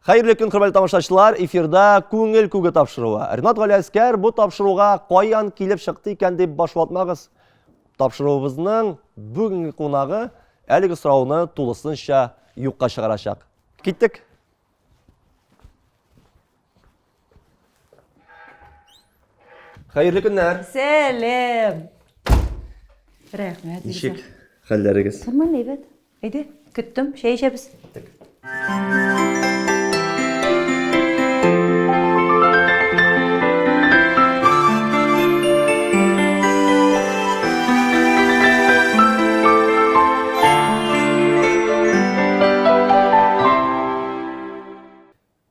Хәерле көн, хөрмәтле тамашачылар! Эфирда Күңел күге тапшыруы. Ринат Галиәскәр бу тапшыруга каян килеп чыкты икән дип баш ватмагыз. Тапшыруыбызның бүгенге кунагы әлеге сорауны тулысынча юкка чыгарачак. Киттек! Хәерле көннәр! Сәлам! Рәхмәт. Ничек хәлләрегез? Нормально, әйбәт. Әйдә, көттем, чәй эчәбез. Киттек.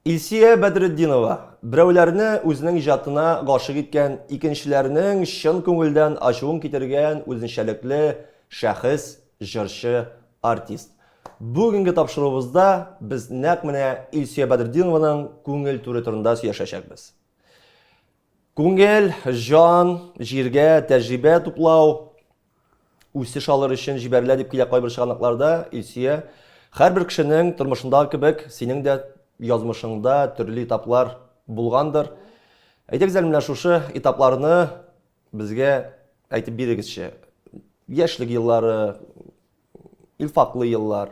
Илсия Бәдретдинова, берәүләрне үзенең иҗатына гашыйк иткән, икенчеләрнең чын күңелдән ачуын китергән үзенчәлекле шәхес, җырчы, артист. Бүгенге тапшыруыбызда без нәкъ менә Илсөя Бәдретдинованың күңел түре турында сөйләшәчәкбез. Күңел, җан, җиргә тәҗрибә туплау, үсеш алыр өчен җибәрелә дип килә кайбер чыганакларда, Илсөя. Һәрбер кешенең тормышындагы кебек, синең дә язмышыңда төрле этаплар булгандыр. Әйдәгез әле менә шушы этапларны безгә әйтеп бирегезче. Яшьлек еллары, Илфаклы еллар,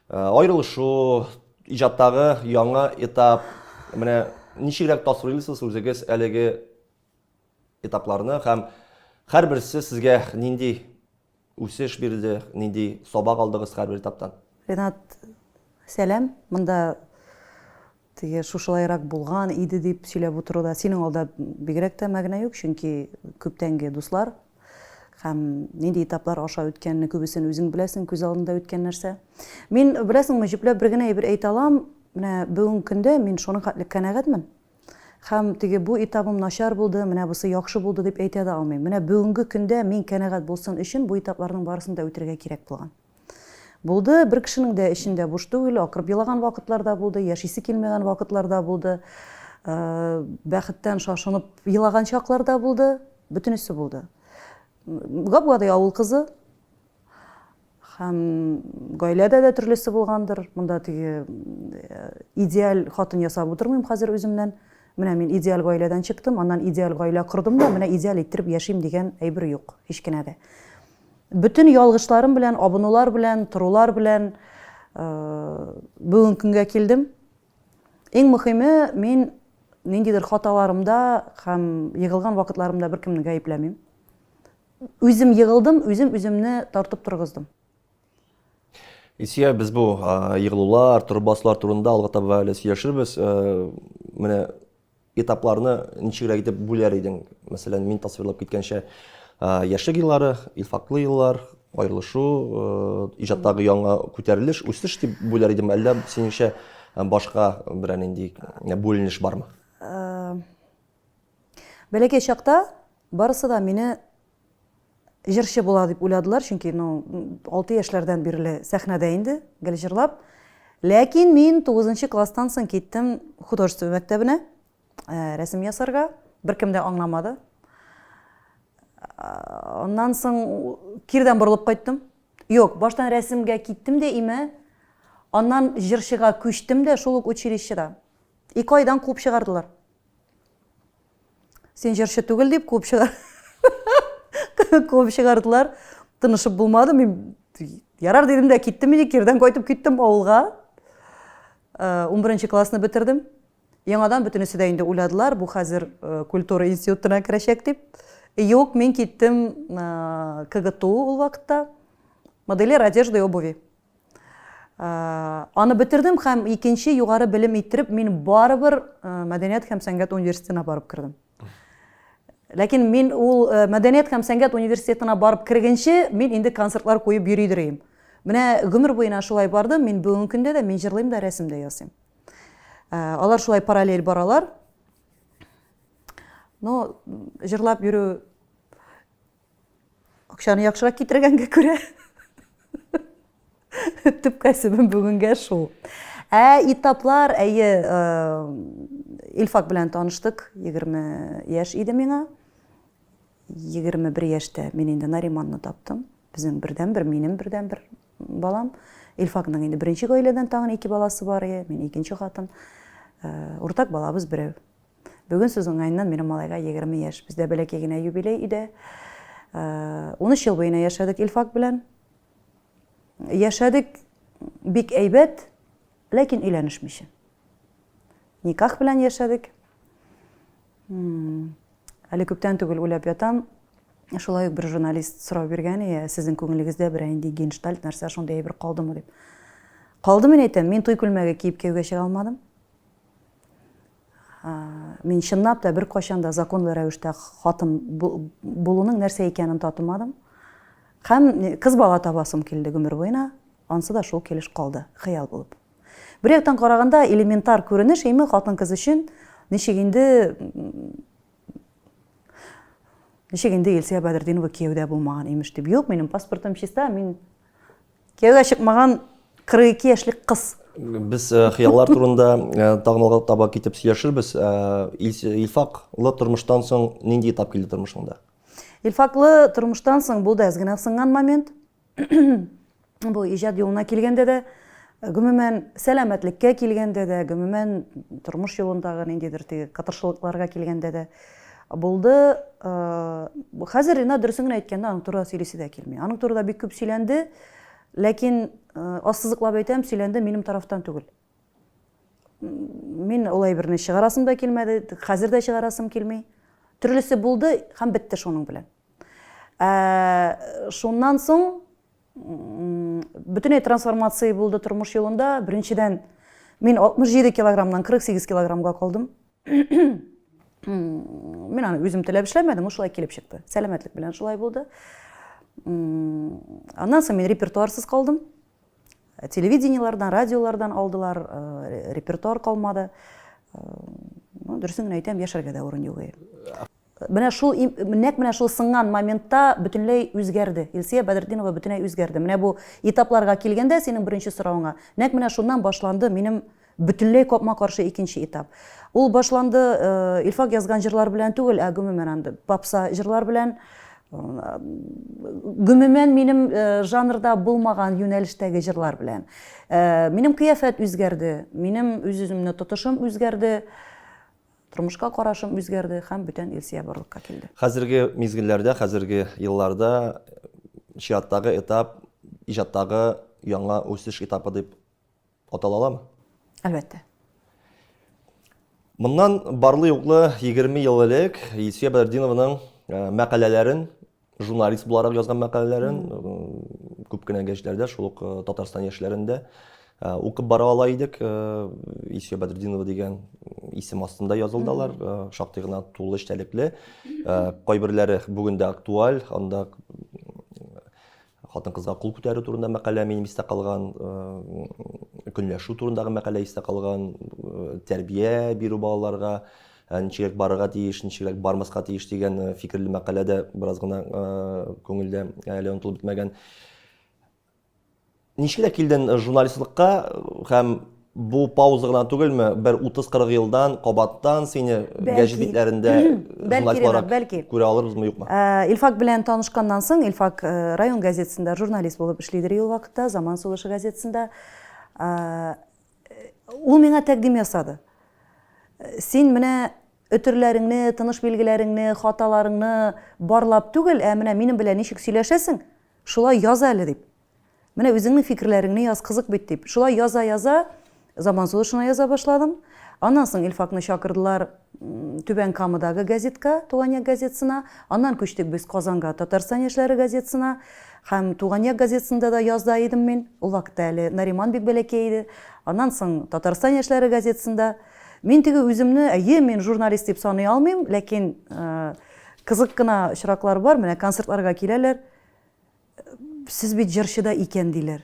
э, аерылышу, иҗаттагы яңа этап. Менә ничегрәк тасвирлыйсыз үзегез әлеге этапларны һәм һәрберсе сезгә нинди үсеш бирде, нинди сабак алдыгыз һәрбер этаптан? Ренат, сәлам. Монда Теге шушылайрак булган иде дип сөйләп утыруда синең алда бигрәк тә мәгънә юк, чөнки күптәнге дуслар һәм нинди этаплар аша үткәнне күбесен үзең беләсең, күз алдында үткән нәрсә. Мин, беләсеңме, җөпләп бер генә әйбер әйтә алам, менә бүгенге көндә мин шуның хәтле канәгатьмен. Һәм теге бу этабым начар булды, менә бусы яхшы булды дип әйтә дә алмыйм. Менә бүгенге көндә мин канәгать булсын өчен бу этапларның барысын да үтергә кирәк булган. Булды, бер кешенең дә эчендә буш түгел, акырып елаган вакытлар да булды, яшисе килмәгән вакытлар да булды, бәхеттән шашынып елаган чаклар да булды, бөтенесе булды. Гап-гади авыл кызы һәм гаиләдә дә төрлесе булгандыр. Монда теге идеаль хатын ясап утырмыйм хәзер үземнән. Менә мин идеаль гаиләдән чыктым, аннан идеаль гаилә кордым да, менә идеаль иттереп яшим дигән әйбер юк һич кенә дә. Бөтен ялгышларым белән, абынулар белән, торулар белән бүгенге көнгә килдем. Иң мөхиме, мин ниндидер хаталарымда һәм егылган вакытларымда беркемне гаепләмим. Үзем егылдым, үзем үземне тартып торгыздым. Илсөя, без бу егылулар, торып басулар турында алга таба әле сөйләшербез. Менә Этапларны ничегрәк итеп бүләр идең? Мәсәлән, мин тасвирлап киткәнчә, яшьлек еллары, илфаклы еллар, аерылышу, иҗаттагы яңа күтәрелеш, үсеш дип бүләр идем. Әллә синеңчә башка берәр нинди бүленеш бармы? Бәләкәй чакта барысы да мине җырчы була дип уйладылар, чөнки, ну, 6 яшьләрдән бирле сәхнәдә инде, гел җырлап. Ләкин мин 9 класстан соң киттем художество мәктәбенә, э, рәсем ясарга. Беркем дә аңламады. Э, аннан соң кирдән борылып кайттым. Юк, баштан рәсемгә киттем дә име, аннан җырчыга күчтем дә шул ук училищеда. Ике айдан куып чыгардылар. Син җырчы түгел дип куып чыгар. Куып чыгардылар. Тынышып булмады. Мин ярар дидем дә киттем инде, кирдән кайтып киттем авылга. 11 э, классны бетердем. Яңадан бөтенесе дә инде уйладылар, бу хәзер э, культура институтына керәчәк дип. Юк, мин киттем э, КГТУ ул вакытта. Модельер одежды и обуви. Аны бетердем һәм икенче югары белем иттереп мин барыбер мәдәният һәм сәнгать университетына барып кердем. Ләкин мин ул мәдәният һәм сәнгать университетына барып кергәнче мин инде концертлар куеп йөри идем. Менә гомер буена шулай бардым, мин бүгенге көндә дә мин җырлыйм да, рәсем дә ясыйм. Алар шулай параллель баралар. Но җырлап йөрү Акчаны яхшырак китергәнгә күрә төп кәсебем бүгенгә шул. Ә этаплар, әйе, э, Илфак белән таныштык, 20 яшь иде миңа. 21 яшьтә мин инде Нариманны таптым. Безнең бердәнбер, минем бердәнбер балам. Илфакның инде беренче гаиләдән тагын ике баласы бар ие, мин икенче хатын. Уртак балабыз берәү. Бүген сүз уңаеннан минем малайга 20 яшь. Бездә бәләкәй генә юбилей өйдә. 13 ел буена яшәдек Илфак белән. Яшәдек бик әйбәт, ләкин өйләнешмичә. Никах белән яшәдек. Әле күптән түгел уйлап ятам, шулай ук бер журналист сорау биргән, ә сезнең күңелегездә берәр нинди генштальт нәрсә шундый әйбер калдымы дип. Калды мин әйтәм, мин туй күлмәге киеп кияүгә чыга алмадым. Мин чынлап та беркайчан да законлы рәвештә хатын булуның нәрсә икәнен татымадым. Һәм кыз бала табасым килде гомер буена, ансы да шул килеш калды, хыял булып. Бер яктан караганда, элементар күренеш, әйме, хатын-кыз өчен ничек инде ничек инде Илсөя Бәдретдинова кияүдә булмаган имеш дип. Юк, минем паспортым чиста, мин кияүгә чыкмаган 42 яшьлек кыз. Без э, хыяллар турында э, тагын алга таба китеп сөйләшербез. Э, Илфаклы тормыштан соң нинди этап килде тормышыңда? Илфаклы тормыштан соң бу да әз генә сынган момент. Бу иҗат юлына килгәндә дә, гомумән, сәламәтлеккә килгәндә дә, гомумән, тормыш юлындагы ниндидер теге кытыршылыкларга килгәндә дә булды. Хәзер Ренат, дөресен генә әйткәндә, аның турында сөйлисе дә килми. Аның турында бик күп сөйләнде, ләкин ассызыклап әйтәм, сөйләнде минем тарафтан түгел. Мин ул әйберне чыгарасым да килмәде, хәзер дә чыгарасым килми. Төрлесе булды һәм бетте шуның белән. Ә шуннан соң бөтенләй трансформация булды тормыш юлында. Беренчедән, мин 67 килограммнан 48 килограммга калдым. Мин аны үзем теләп эшләмәдем, ул шулай килеп чыкты. Сәламәтлек белән шулай булды. Аннан соң мин репертуарсыз калдым. Телевидениелардан, радиолардан алдылар, репертуар калмады. Ну, дөресен генә әйтәм, яшәргә дә урын юк иде. Менә шул нәкъ менә шул сынган моментта бөтенләй үзгәрде. Илсөя Бәдретдинова бөтенләй үзгәрде. Менә бу этапларга килгәндә, синең беренче соравыңа, нәкъ менә шуннан башланды минем бөтенләй капма-каршы икенче этап. Ул башланды Илфак язган җырлар белән түгел, ә гомумән анда попса җырлар белән. Гомумән минем жанрда булмаган юнәлештәге җырлар белән. Минем кыяфәт үзгәрде, минем үз-үземне тотышым үзгәрде. Тормышка карашым үзгәрде һәм бүтән Илсөя барлыкка килде. Хәзерге мизгелләрдә, хәзерге елларда чираттагы этап иҗаттагы яңа үсеш этапы дип атала аламы? Әлбәттә. Моннан барлы-юклы 20 ел элек Илсөя Бәдретдинованың мәкаләләрен журналист буларак язган мәкаләләрен күп кенә гәҗитләрдә, шул ук Татарстан яшьләрендә укып бара ала идек. Илсөя Бәдретдинова дигән исем астында язылды алар, шактый гына тулы эчтәлекле. Кайберләре бүген дә актуаль, анда хатын-кызга кул күтәрү турында мәкалә минем истә калган, көнләшү турындагы мәкалә истә калган, тәрбия бирү балаларга, ничегрәк барырга тиеш, ничегрәк бармаска тиеш дигән фикерле мәкалә дә бераз гына күңелдә әле онытылып бетмәгән. Ничек тә килдең журналистлыкка һәм бу пауза гына түгелме, бер 30-40 елдан кабаттан сине гәҗит битләрендә журналист буларак бәлки. күрә алырбызмы, юкмы? Илфак белән танышканнан соң, Илфак район газетасында журналист булып эшлидер ул вакытта, Заман сулышы газетасында. Ул миңа тәкъдим ясады. Син менә өтерләреңне, тыныш билгеләреңне, хаталарыңны барлап түгел, ә менә минем белән ничек сөйләшәсең, шулай яз әле дип. Менә үзеңнең фикерләреңне яз, кызык бит дип. Шулай яза-яза, Заман сулышына яза башладым. Аннан соң Илфакны чакырдылар Түбән Камадагы газетка, Туган як газетасына. Аннан күчтек без Казанга, Татарстан яшьләре газетасына. Һәм Туган як газетасында да яза идем мин. Ул вакытта әле Нариман бик бәләкәй иде. Аннан соң Татарстан яшьләре газетасында. Мин теге үземне, әйе, мин журналист дип саный алмыйм, ләкин кызык кына очраклар бар. Менә концертларга киләләр. Сез бит җырчы да икән, диләр.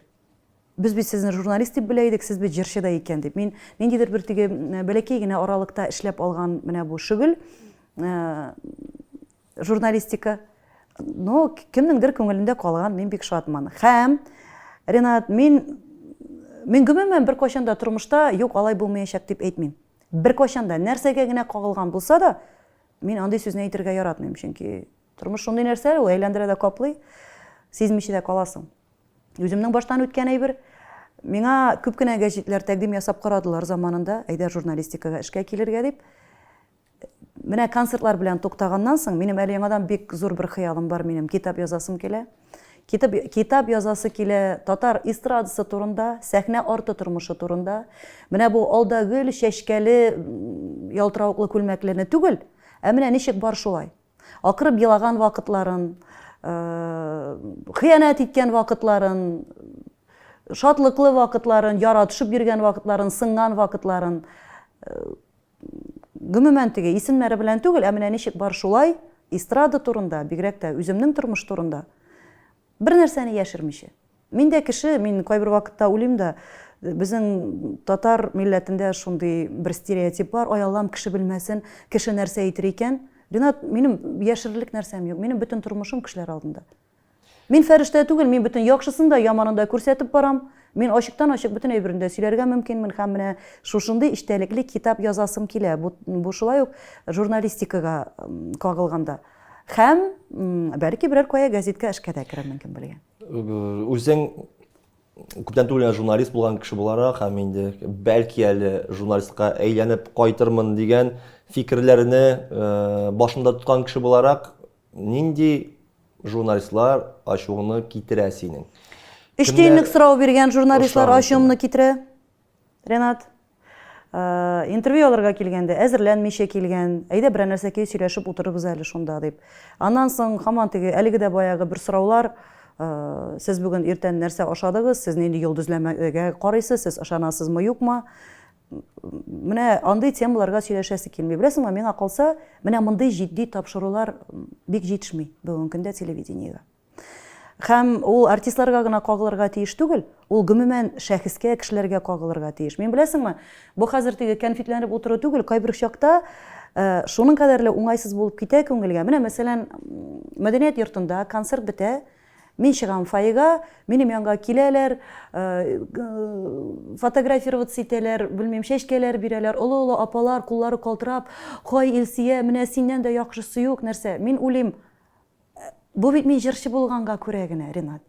Без бит сезне журналист дип белә идек, сез бит җырчы да икән, дип. Мин ниндидер бер теге бәләкәй генә аралыкта эшләп алган менә бу шөгыль, журналистика. Но кемнеңдер күңелендә калган, мин бик шатмын. Һәм, Ренат, мин мин гомумән беркайчан да тормышта юк, алай булмаячак дип әйтмим. Беркайчан да, нәрсәгә генә кагылган булса да, мин андый сүзне әйтергә яратмыйм, чөнки Тормыш шундый нәрсә, ул әйләндерә дә каплый, сизмичә дә каласың. Үземнең баштан үткән әйбер. Миңа күп кенә гәҗитләр тәкъдим ясап карадылар заманында, әйдә журналистикага эшкә килергә дип. Менә концертлар белән туктаганнан соң, минем әле яңадан бик зур бер хыялым бар минем, китап язасым килә. Китап, китап язасы килә татар эстрадасы турында, сәхнә арты тормышы турында. Менә бу алда гөл, чәчкәле, ялтыравыклы күлмәклене түгел, ә менә ничек бар шулай. Акырып елаган вакытларын, хыянәт иткән вакытларын, шатлыклы вакытларын, яратышып йөргән вакытларын, сынган вакытларын, гомумән теге исемнәре белән түгел, ә менә ничек бар шулай, эстрада турында, бигрәк тә үземнең тормыш турында. Бер нәрсәне яшермичә. Мин дә кеше, мин кайбер вакытта уйлыйм да, безнең татар милләтендә шундый бер стереотип бар, ай Аллам, кеше белмәсен, кеше нәрсә әйтер икән? Ринат, минем яшерерлек нәрсәм юк, минем бөтен тормышым кешеләр алдында. Мин фәрештә түгел, мин бөтен яхшысын да, яманын да күрсәтеп барам. Мин ачыктан-ачык бөтен әйберне дә сөйләргә мөмкинмен һәм менә шушындый эчтәлекле китап язасым килә. Бу, бу шулай ук журналистикага кагылганда. Һәм, бәлки, берәр кая гәзиткә эшкә дә керермен, кем белгән. Үзең күптән түгел журналист булган кеше буларак һәм инде бәлки әле журналистка әйләнеп кайтырмын дигән фикерләрне башында тоткан кеше буларак, нинди журналистлар ачуыңны китерә синең? Өч тиенлек сорау биргән журналистлар ачуымны китерә, Ренат. Э, интервью алырга килгәндә әзерләнмичә килгән, әйдә берәр нәрсәкәй сөйләшеп утырырбыз әле шунда дип. Аннан соң һаман теге әлеге дә баягы бер сораулар, э, сез бүген иртән нәрсә ашадыгыз, сез нинди йолдызләмәгә карыйсыз, сез ышанасызмы, юкмы? Менә андый темаларга сөйләшәсе килми. Беләсеңме, миңа калса, менә мондый җитди тапшырулар бик җитешми бүгенге көндә телевидениегә. Һәм ул артистларга гына кагылырга тиеш түгел, ул гомумән шәхескә, кешеләргә кагылырга тиеш. Мин беләсеңме, бу хәзер теге кәнфитләнеп утыру түгел, кайбер чакта э, шуның кадәрле уңайсыз булып китә күңелгә. Менә мәсәлән, мәдәният йортында концерт бетә, мин чыгам фойега, минем янга киләләр, э, фотографироваться итәләр, белмим, чәчкәләр бирәләр, олы-олы апалар, куллары калтырап, "Хай, Илсия, менә синнән дә яхшысы юк, нәрсә?" Мин уйлыйм, Бу бит мин җырчы булганга күрә генә, Ренат.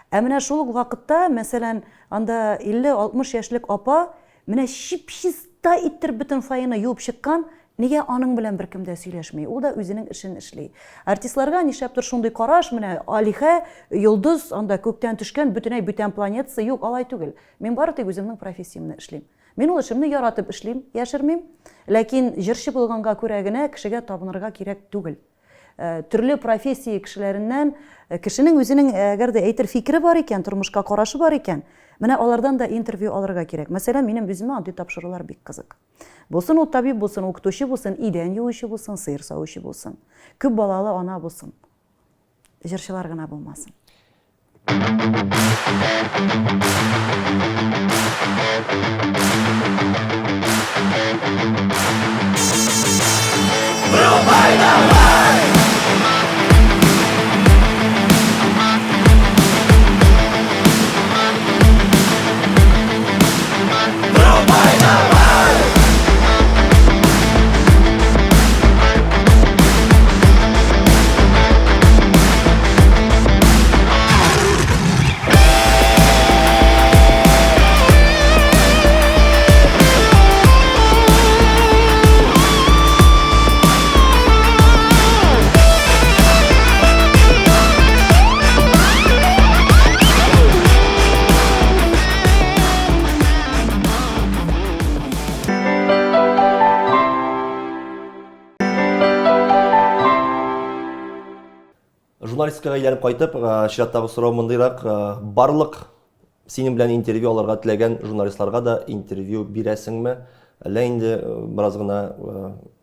Ә менә шул ук вакытта, мәсәлән, анда 50-60 яшьлек апа менә чип-чиста иттереп бөтен фойены юып чыккан, нигә аның белән беркем дә сөйләшми? Ул да үзенең эшен эшли. Артистларга нишләптер шундый караш, менә алиһә, йолдыз, анда күктән төшкән, бөтенләй бүтән планетасы, юк, алай түгел. Мин бары тик үземнең профессиямне эшлим. Мин ул эшемне яратып эшлим, яшермим. Ләкин җырчы булганга күрә генә кешегә табынырга кирәк түгел. Э, төрле профессия кешеләреннән э, кешенең үзенең э, әгәр дә әйтер фикере бар икән, тормышка карашы бар икән, менә алардан да интервью алырга кирәк. Мәсәлән, минем үземә андый тапшырулар бик кызык. Булсын ул табиб булсын, укытучы булсын, идән юучы булсын, сыер савучы булсын, күп балалы ана булсын. Җырчылар гына булмасын. Врубай давай! Врубай давай! Журналистикага әйләнеп кайтып, э, чираттагы сорау мондыйрак. Э, барлык синең белән интервью алырга теләгән журналистларга да интервью бирәсеңме? Әллә инде э, бераз гына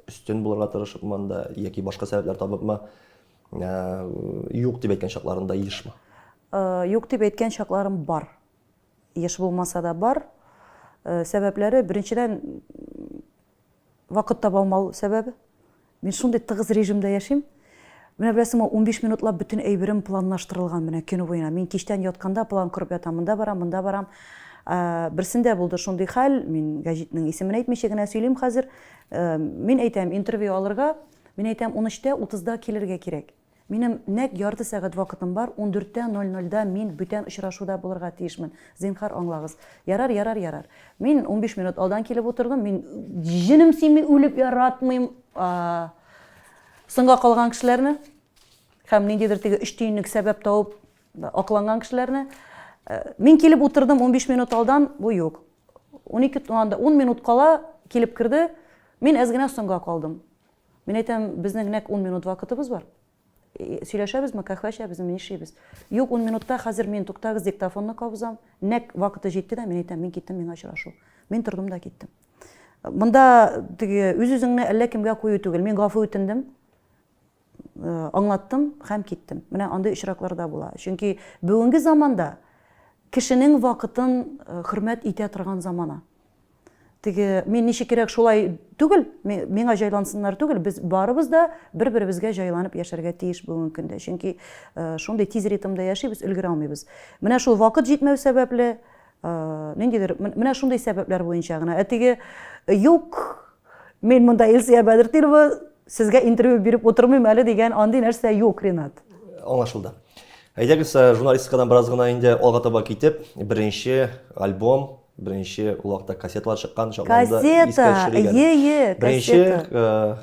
өстен булырга тырышыпмы анда яки башка сәбәпләр табыпмы? Юк дип әйткән чакларың да ешмы? Юк дип әйткән чакларым бар. Еш булмаса да бар. Сәбәпләре, беренчедән, вакыт таба алмау сәбәбе. Мин шундый тыгыз режимда яшим. Менә беләсеңме, 15 минутлап бөтен әйберем планлаштырылган менә көне буена. Мин кичтән ятканда план корып ятам, монда барам, монда барам. Берсендә булды шундый хәл, мин гәҗитнең исемен әйтмичә генә сөйлим хәзер. Мин әйтәм, интервью алырга, мин әйтәм, 13-тә 30-да килергә кирәк. Минем нәкъ ярты сәгать вакытым бар, ундүрттә ноль-нольдә мин бүтән очрашуда булырга тиешмен. Зинһар, аңлагыз. Ярар, ярар, ярар. Мин 15 минут алдан килеп утырдым. Мин җенем сими үлеп яратмыйм соңга калган кешеләрне һәм ниндидер теге өч тиенлек сәбәп табып акланган кешеләрне. Мин килеп утырдым 15 минут алдан, бу юк. 12 анда 10 минут кала килеп керде. Мин әз генә соңга калдым. Мин әйтәм, безнең нәкъ ун минут вакытыбыз бар. Сөйләшәбезме, каһвә эчәбезме, нишлибез? Юк, ун минутта хәзер мин, туктагыз, диктофонны кабызам. Нәкъ вакыты җитте дә, мин әйтәм, мин киттем, миңа очрашу. Мин тордым да киттем. Монда теге үз-үзеңне әллә кемгә кую түгел. Мин гафу үтендем, аңлаттым һәм киттем. Менә андый очраклар да була. Чөнки бүгенге заманда кешенең вакытын хөрмәт итә торган замана. Теге, мин ничек кирәк шулай түгел, миңа җайлансыннар түгел, без барыбыз да бер-беребезгә җайланып яшәргә тиеш бүгенге көндә. Чөнки э, шундый тиз ритмда яшибез, өлгерә алмыйбыз. Менә шул вакыт җитмәү сәбәпле, э, ниндидер менә шундый сәбәпләр буенча гына. Ә теге юк, мин монда Илсөя Бәдертдинова, сезгә интервью биреп утырмыйм әле дигән андый нәрсә юк, Ринат. Аңлашылды. Әйдәгез, э, журналистикадан бераз гына инде алга таба китеп, беренче альбом Беренче ул вакытта кассеталар чыккан чакларында искә төшерик әле. Е, е, Беренче э,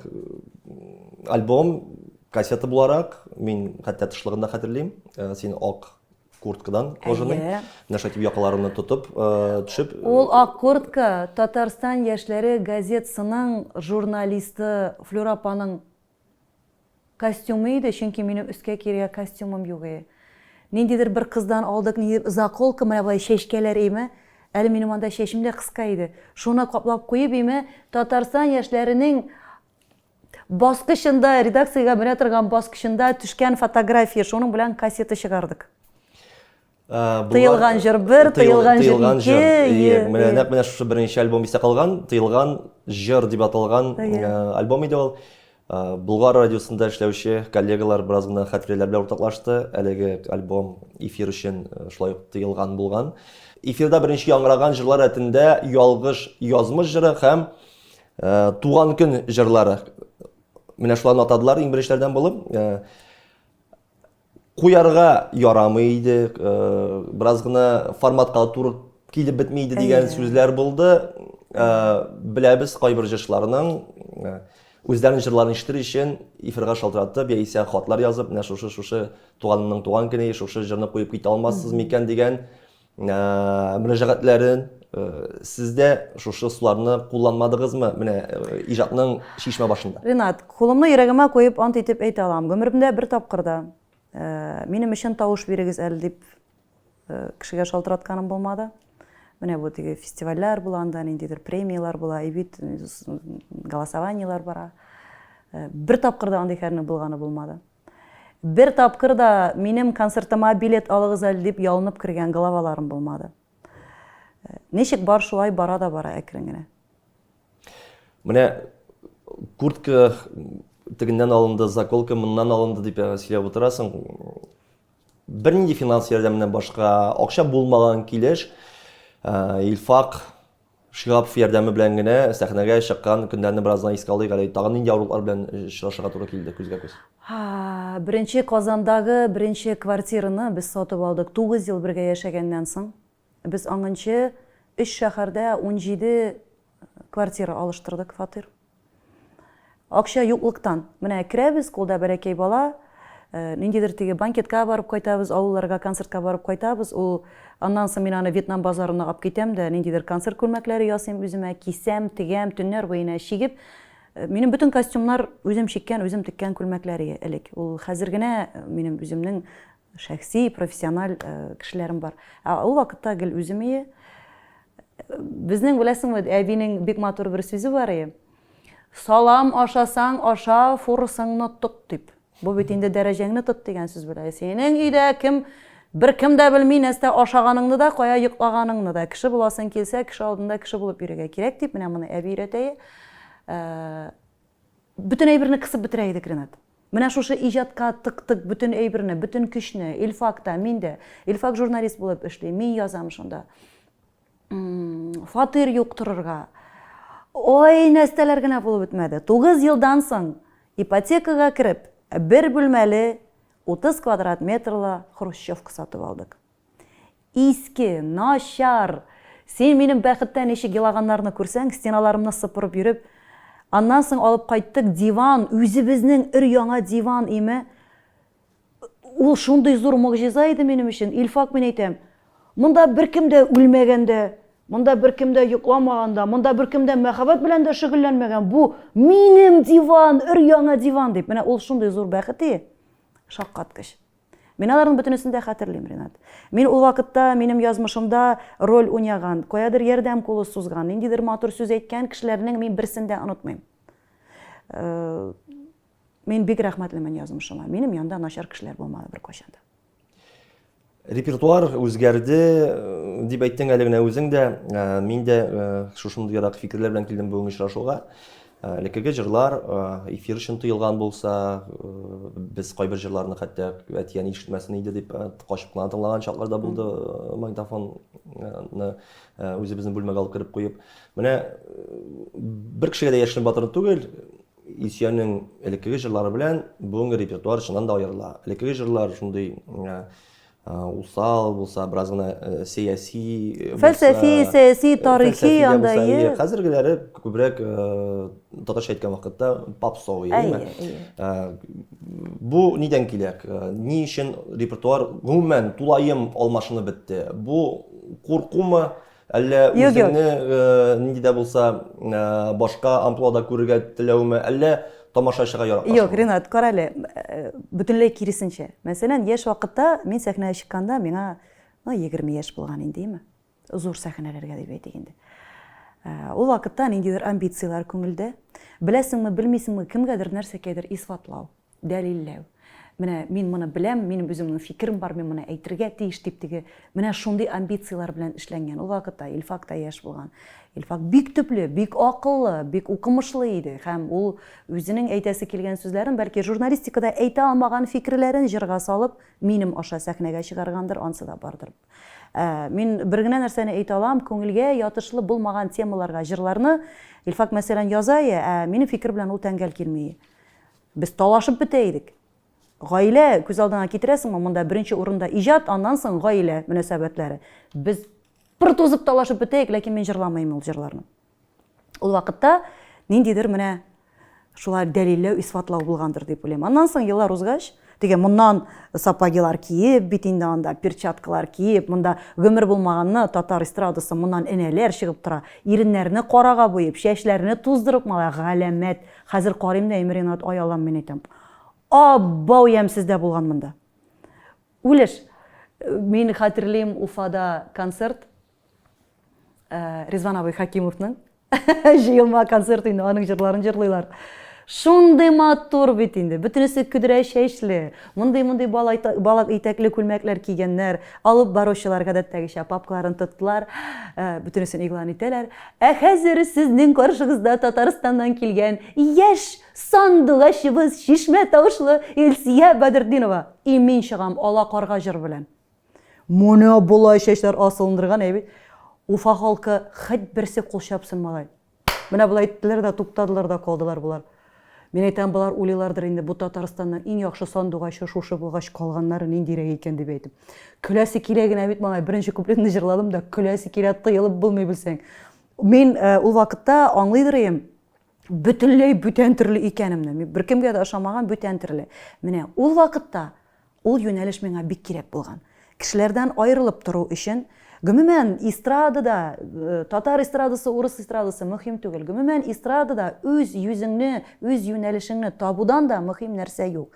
альбом кассета буларак, мин хәтта тышлыгын да хәтерлим. Э, син ак курткадан кожаный, менә шулай итеп якаларыңны тотып, э, төшеп. Ул ак куртка Татарстан яшьләре газетасының журналисты Флюра апаның Костюмы иде, чөнки минем өскә кияргә костюмым юк ие. Ниндидер бер кыздан алдык, ниндидер заколка, менә болай чәчкәләр име. Әле минем анда чәчем дә кыска иде. Шуны каплап куеп име, Татарстан яшьләренең баскычында, редакциягә менә торган баскычында төшкән фотография, шуның белән кассета чыгардык. Тыелган җыр бер, тыелган җыр ике. Менә нәкъ менә шушы беренче альбом истә калган, Тыелган җыр дип аталган альбом иде ул. Болгар радиосында эшләүче коллегалар бераз гына хатирәләр белән уртаклашты. Әлеге альбом эфир өчен шулай ук тыелган булган. Эфирда беренче яңгыраган җырлар рәтендә Ялгыш язмыш җыры һәм Туган көн җырлары. Менә шуларны атадылар иң беренчеләрдән булып. Куярга ярамый иде, э, бераз гына форматка туры килеп бетми иде дигән сүзләр булды. Э, беләбез, кайбер җырчыларның э, үзләренең җырларын ишетер өчен эфирга шалтыратып яисә хатлар язып, менә шушы шушы туганымның туган көне, шушы җырны куеп китә алмассыз микән дигән мөрәҗәгатьләрен сез дә шушы ысулларны кулланмадыгызмы менә иҗатның чишмә башында? Ринат, кулымны йөрәгемә куеп ант итеп әйтә алам, гомеремдә бер тапкыр да минем өчен тавыш бирегез әле дип кешегә шалтыратканым булмады. Менә бу теге фестивальләр була, анда ниндидер премияләр була, и бит голосованиеләр бара. Бер тапкыр да андый хәлнең булганы булмады. Бер тапкыр да минем концертыма билет алыгыз әле дип ялынып кергән главаларым булмады. Ничек бар шулай бара да бара әкрен генә. Менә куртка тегеннән алынды, заколка моннан алынды дип сөйләп утырасың. Бернинди финанс ярдәменнән башка акча булмаган килеш Илфак Шиһапов ярдәме белән генә сәхнәгә чыккан көннәрне бераз гына искә алыйк әле. Тагын нинди авырлыклар белән очрашырга туры килде күзгә-күз? Беренче Казандагы беренче квартираны без сатып алдык 9 ел бергә яшәгәннән соң. Без аңынчы өч шәһәрдә 17 квартира алыштырдык, фатир. Акча юклыктан. Менә керәбез, кулда бәләкәй бала, э, ниндидер теге банкетка барып кайтабыз, авылларга концертка барып кайтабыз. Ул аннан соң мин аны Вьетнам базарына алып китәм дә, ниндидер концерт күлмәкләре ясыйм үземә, кисәм, тегәм, төннәр буена чигеп. Э, минем бөтен костюмнар үзем чиккән, үзем теккән күлмәкләр элек. Ул хәзер генә э, минем үземнең шәхси, профессиональ кешеләрем бар. Ә ул вакытта гел үзем ие. Безнең, беләсеңме, әбинең бик матур бер сүзе бар ие. Салам ашасаң, аша, фурсыңны тот дип. Бу бит инде дәрәҗәңне тот дигән сүз белә. Синең өйдә кем бер кем дә белми нәрсә ашаганыңны да, кая йоклаганыңны да. Кеше буласың килсә, кеше алдында кеше булып йөрергә кирәк дип, менә моны әби өйрәтә. Э, бөтен әйберне кысып бетерә идек, Ренат. Менә шушы иҗатка тыктык бөтен әйберне, бөтен көчне. Илфак та, мин дә. Илфак журналист булып эшли, мин язам шунда. Фатир юк торырга. Ой, нәрсәләр генә булып бетмәде. 9 елдан соң ипотекага кереп, бер бүлмәле 30 квадрат метрлы хрущевка сатып алдык. Иске, начар! Син минем бәхеттән ничек елаганнарны күрсәң, стеналарымны сыпырып йөреп, аннан соң алып кайттык диван, үзебезнең өр-яңа диван име. Ул шундый зур могҗиза иде минем өчен, Илфак, мин әйтәм, монда беркем дә үлмәгән дә, монда беркем дә йокламаган да, монда беркем дә мәхәббәт белән дә шөгыльләнмәгән, бу минем диван, өр-яңа диван дип. Менә ул шундый зур бәхет и, шаккаткыч. Мин аларның бөтенесен дә хәтерлим, Ринат. Мин ул вакытта минем язмышымда роль уйнаган, каядыр ярдәм кулы сузган, ниндидер матур сүз әйткән кешеләрнең мин берсен дә онытмыйм. Э, мин бик рәхмәтлемен язмышыма. Минем янда начар кешеләр булмады беркайчан да. Репертуар үзгәрде, э, дип әйттең әле генә үзең дә. Э, мин дә шушындыйрак фикерләр белән килдем бүгенге очрашуга. Элеккеге җырлар эфир өчен тыелган булса, без кайбер җырларны хәтта әти-әни ишетмәсен иде дип качып кына тыңлаган чаклар да булды, магнитофонны үзебезнең бүлмәгә алып кереп куеп. Менә бер кешегә дә яшерен батырын түгел, Илсөянең элеккеге җырлары белән бүгенге репертуар чыннан да аерыла. Элеккеге җырлар шундый усал булса, бераз гына сәяси Фәлсәфи, сәяси, тарихи анда, ие. Хәзергеләре күбрәк татарча әйткән вакытта попсовый, әйеме? Бу нидән килә? Ни өчен репертуар гомумән тулаем алмашынып бетте? Бу куркумы? Әллә үзеңне нинди дә булса башка амплуада күрергә теләүме, әллә тамашачыга яраклашуымы? Юк, Ринат, кара әле, бөтенләй киресенчә. Мәсәлән, яшь вакытта мин сәхнәгә чыкканда миңа, ну, 20 яшь булган инде, име? Зур сәхнәләргә дип әйтик инде. Ул вакытта ниндидер амбицияләр күңелдә. Беләсеңме, белмисеңме, кемгәдер нәрсәкәйдер исбатлау. Дәлилләү. Менә мин моны беләм, минем үземнең фикерем бар, мин моны әйтергә тиеш дип теге менә шундый амбицияләр белән эшләнгән. Ул вакытта Илфак та яшь булган. Илфак бик төпле, бик акыллы, бик укымышлы иде һәм ул үзенең әйтәсе килгән сүзләрен, бәлки журналистикада әйтә алмаган фикерләрен җырга салып, минем аша сәхнәгә чыгаргандыр, ансы да бардыр. Ә, мин бер генә нәрсәне әйтә алам, күңелгә ятышлы булмаган темаларга җырларны Илфак, мәсәлән, яза, ә минем фикер белән ул тәңгәл килми. Без талашып бетә идек. Гаилә, күз алдыңа китерәсеңме, монда беренче урында иҗат, аннан соң гаилә мөнәсәбәтләре. Без пыр тузып талашып бетәек, ләкин мин җырламыйм ул җырларны. Ул вакытта ниндидер менә шулай дәлилләү, исбатлау булгандыр дип уйлыйм. Аннан соң еллар узгач, теге моннан сапогилар киеп, бит инде анда перчаткалар киеп, монда гомер булмаганны татар эстрадасы моннан энәләр чыгып тора. Иреннәрне карага буеп, чәчләрне туздырып малай, галәмәт. Хәзер карыйм да, Ринат, ай Аллам, мин әйтәм. Абау ямьсез дә булган монда. Үлеш. Мин хәтерлим Уфада концерт. Э, Ризван абый Хакимовның җыелма концерт инде, аның җырларын җырлыйлар. Шундый матур бит инде. Бөтенесе көдрә чәчле, мондый-мондый балак итәкле күлмәкләр кигәннәр. Алып баручылар гадәттәгечә папкаларын тоттылар, э, бөтенесен игълан итәләр. Ә хәзер сезнең каршыгызда Татарстаннан килгән яшь сандугачыбыз, чишмә тавышлы Илсия Бәдертдинова. И мин чыгам ала карга җыр белән. Менә болай чәчләр асылындырган, әй бит. Уфа халкы хет берсе кул чапсын, малай. Менә болай иттеләр дә, туктадылар да калдылар болар. Мин әйтәм, болар уйлыйлардыр инде, бу Татарстанның иң яхшы сандугачы шушы булгач, калганнары ниндирәк икән дип әйтеп. Көләсе килә генә бит, малай, беренче куплетны җырладым да, көләсе килә, тыелып булмый белсәң. Мин э, ул вакытта аңлыйдыр идем, бөтенләй бүтән төрле икәнемне. Мин беркемгә дә ошамаган бүтән төрле. Менә ул вакытта Ул юнәлеш миңа бик кирәк булган. Кешеләрдән аерылып тору өчен, гомумән, эстрадада, татар эстрадасы, урыс эстрадасы мөһим түгел. Гомумән, эстрадада үз йөзеңне, үз юнәлешеңне табудан да мөһим нәрсә юк.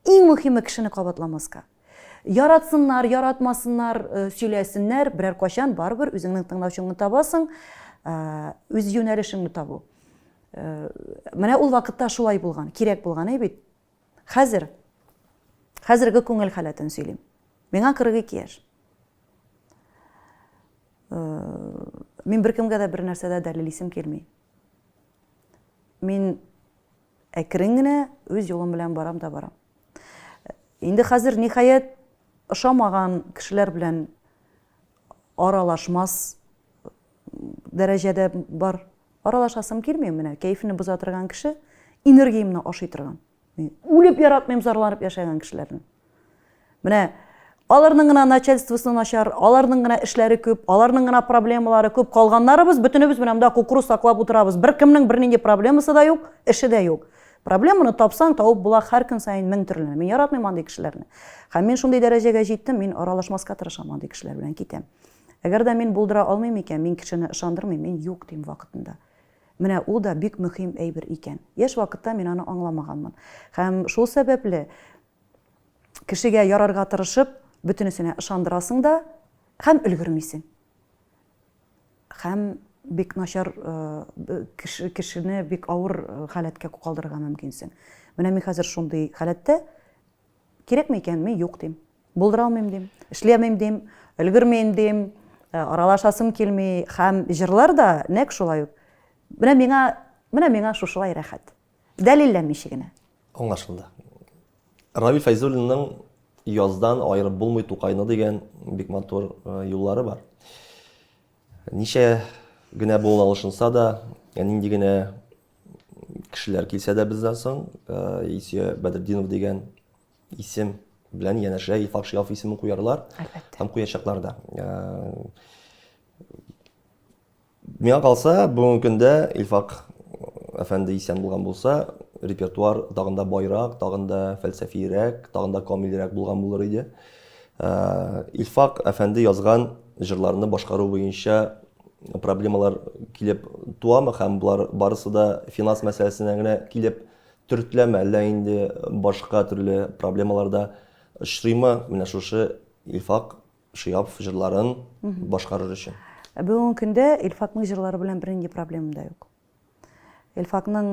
Иң мөһиме кешене кабатламаска. Яратсыннар, яратмасыннар, сөйләсеннәр, берәр кайчан барыбер үзеңнең тыңлаучыңны табасың, үз юнәлешеңне табу. Менә ул вакытта шулай булган, кирәк булган, әй бит. Хәзер, хәзерге күңел халәтен сөйлим. Миңа 42 яшь. Э, мин беркемгә дә бер нәрсә дә дәлиллисем килми. Мин әкрен генә үз юлым белән барам да барам. Инде хәзер ниһаять ошамаган кешеләр белән аралашмас дәрәҗәдә бар. Аралашасым килми, менә кәефне боза торган кеше, энергиямне ашый торган. Мин үлеп яратмыйм зарланып яшәгән кешеләрне. Менә аларның гына начальствосы начар, аларның гына эшләре күп, аларның гына проблемалары күп. Калганнарыбыз бөтенебез менә монда кукуруз саклап утырабыз. Беркемнең бернинди проблемасы да юк, эше дә юк. Проблеманы тапсаң, табып була һәр көн саен мең төрле. Мин яратмыйм андый кешеләрне. Һәм мин шундый дәрәҗәгә җиттем, мин аралашмаска тырышам андый кешеләр белән, китәм. Әгәр дә мин булдыра алмыйм икән, мин кешене ышандырмыйм, мин юк дим вакытында. Менә ул да бик мөһим әйбер икән. Яшь вакытта мин аны аңламаганмын. Һәм шул сәбәпле кешегә ярарга тырышып, бөтенесенә ышандырасың да һәм өлгермисең. Һәм бик начар кеше, кешене бик авыр халәткә калдырырга мөмкинсең. Менә мин хәзер шундый халәттә, кирәкме икән, мин юк дим. Булдыра алмыйм дим, эшләмим дим, өлгермим дим, аралашасым килми һәм җырлар да нәкъ шулай ук. Менә миңа, менә миңа шушылай рәхәт. Дәлилләмичә генә. Аңлашылды. Равил Фәйзуллинның Яздан аерып булмый Тукайны дигән бик матур э, юллары бар. Ничә генә буын алышынса да, нинди генә кешеләр килсә дә бездән соң, э, Исия Бәдретдинов дигән исем белән янәшә Илфак Шиһапов исемен куярлар. Әлбәттә. Һәм куячаклар да. Э, Миңа калса, бүгенге көндә Илфак әфәнде исән булган булса, репертуар тагын да байрак, тагын да фәлсәфирәк, тагын да камилрәк булган булыр иде. Э, Илфак әфәнде язган җырларны башкару буенча проблемалар килеп туамы һәм болар барысы да финанс мәсьәләсенә генә килеп төртеләме, әллә инде башка төрле проблемалар да очрыймы? Менә шушы Илфак Шиһапов җырларын башкарыр өчен. Бүгенге көндә Илфакның җырлары белән бернинди проблемам да юк. Илфакның,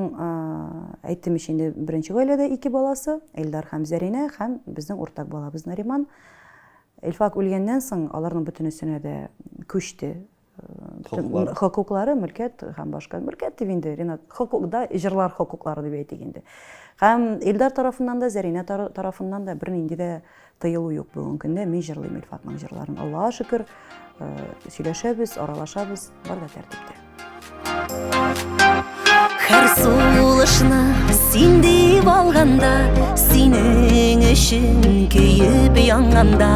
әйттем ич инде, беренче гаиләдә ике баласы, Эльдар һәм Зәринә, һәм безнең уртак балабыз Нариман. Илфак үлгәннән соң аларның бөтенесенә дә күчте Хокуклары. Хокуклары, мөлкәт һәм башка. Мөлкәт дип инде, Ренат, хокук да, җырлар хокуклары дип әйтик инде. Һәм Илдар тарафыннан да, Зәринә тарафыннан да бернинди дә тыелу юк бүгенге көндә. Мин җырлыйм Илфатның җырларын. Аллаһка шөкер, сөйләшәбез, аралашабыз, бар да тәртиптә. Һәр сулышны син дип алганда, синең өчен көеп янганда,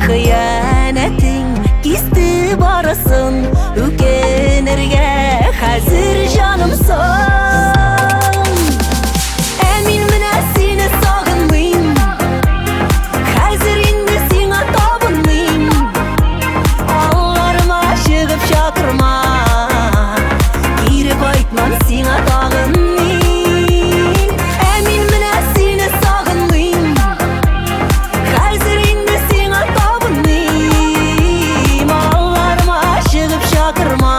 хыянәтең кисте барысын, үкенергә хәзер җаным соң. Ә мин менә сине сагынмыйм, хәзер инде сиңа табынмыйм. Алларыма чыгып чакырма, кире кайтмам сиңа тагын мин. Ә мин менә сине сагынмыйм, хәзер инде сиңа табынмыйм. Алларыма чыгып чакырма,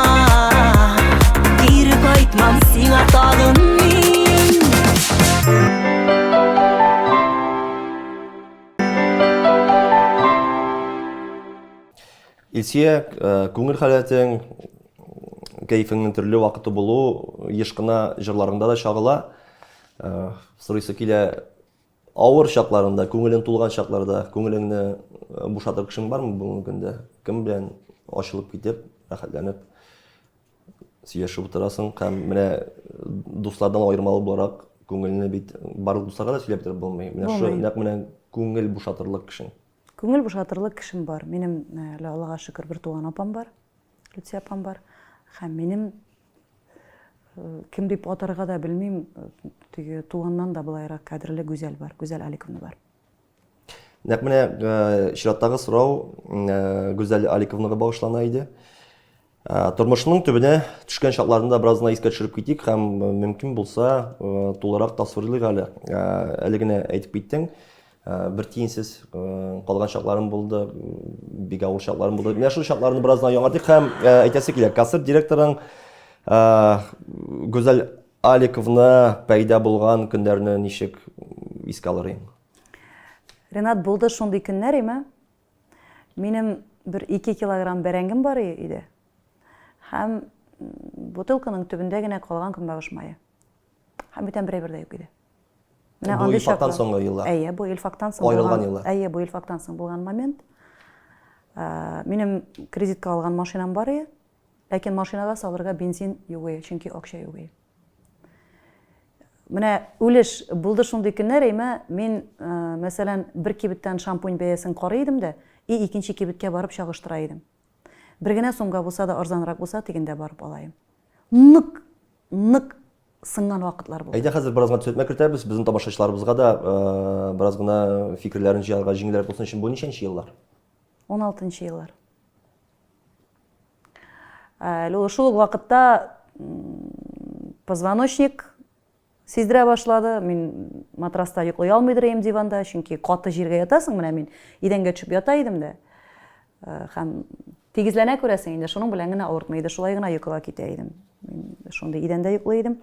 кире кайтмам сиңа тагын мин. Илсөя, э, күңел халәтең, кәефеңнең төрле вакыты булу еш кына җырларыңда да чагыла. Э, сорыйсы килә, авыр чакларында, күңелең тулган чакларда күңелеңне э, бушатыр кешең бармы бүгенге көндә? Кем белән ачылып китеп, рәхәтләнеп сөйләшеп утырасың һәм менә дуслардан аермалы буларак күңелне бит барлык дусларга да сөйләп бетереп булмый. Менә шул нәкъ менә күңел бушатырлык кешең. Күңел бушатырлык кешем бар. Минем әле Аллага шөкер бер туган апам бар. Люция апам бар. Һәм минем кем дип атарга да белмим, теге туганнан да былайрак кадерле Гүзәл бар. Гүзәл Аликовна бар. Нәкъ менә э, чираттагы сорау э, Гүзәл Аликовнага багышлана иде. Э, тормышның төбенә төшкән чакларын да бераз гына искә төшереп китик һәм мөмкин булса тулырак тасвирлыйк әле. Әле генә әйтеп киттең, бер тиенсез калган чакларым булды, бик авыр чакларым булды. Менә шул чакларны бераз гына яңартыйк һәм әйтәсе килә, концерт директорың Гүзәл Аликовна пәйда булган көннәрне ничек искә алыр идең? Ренат, булды шундый көннәр име? Минем бер 2 килограмм бәрәңгем бар иде. Һәм бутылканың төбендә генә калган көнбагыш мае. Һәм бүтән бер әйбер дә юк иде. Менә бу Илфактан соңгы еллар. Әйе, бу Илфактан соң аерылган еллар. Әйе, бу Илфактан соң булган момент. Минем кредитка алган машинам бар иде. Ләкин машинага салырга бензин юк иде, чөнки акча юк иде. Менә үлеш булды шундый көннәр, әйме, мин, мәсәлән, бер кибеттән шампунь бәясен карый идем дә, и икенче кибеткә барып чагыштыра идем. Бер генә сумга булса да арзанрак булса, тегендә барып алаем. Нык, нык сынган вакытлар булды. Әйдә хәзер бераз гына төзәтмә кертәбез, безнең тамашачыларыбызга да бераз гына фикерләрен җыярга җиңелрәк булсын өчен бу ничәнче еллар? Уналтынчы еллар. Әле ул шул ук вакытта позвоночник сиздерә башлады. Мин матраста йоклый алмыйдыр идем диванда, чөнки каты җиргә ятасың, менә мин идәнгә төшеп ята идем дә. Һәм тигезләнә күрәсең инде, шуның белән генә авыртмый иде, шулай гына йокыга китә идем. Мин шундый идәндә йоклый идем.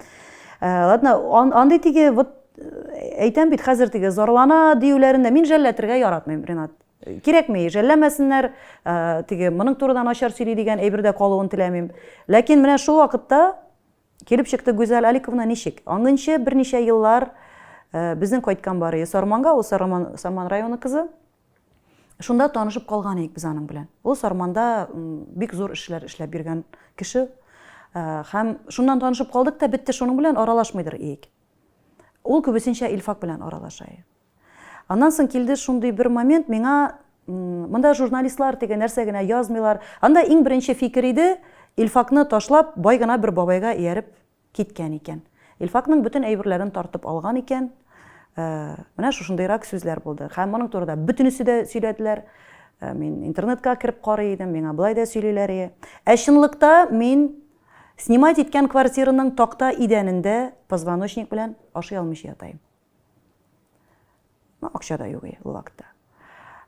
Ладно, андый теге вот әйтәм бит, хәзер теге зарлана диюләрен дә мин жәлләтергә яратмыйм, Ренат. Кирәкми, жәлләмәсеннәр, теге моның турыда начар сөйли дигән әйбер дә калуын теләмим. Ләкин менә шул вакытта килеп чыкты Гүзәл Аликовна ничек? Аңынчы берничә еллар безнең кайткан бар иде Сарманга, ул Сарман, Сарман районы кызы. Шунда танышып калган идек без аның белән. Ул Сарманда бик зур эшләр эшләп йөргән кеше. Һәм шуннан танышып калдык та бетте, шуның белән аралашмыйдыр идек. Ул күбесенчә Илфак белән аралаша иде. Аннан соң килде шундый бер момент, миңа монда журналистлар теге нәрсә генә язмыйлар. Анда иң беренче фикер иде, Илфакны ташлап, бай гына бер бабайга ияреп киткән икән. Илфакның бөтен әйберләрен тартып алган икән. Э, менә шушындыйрак сүзләр булды. Һәм моның турында бөтенесе дә сөйләделәр. Э, мин интернетка кереп карый идем, миңа болай да сөйлиләр иде. Ә чынлыкта мин снимать иткән квартираның такта идәнендә позвоночник белән ашый алмыйча ятайым. Ну, акча да юк иде ул вакытта.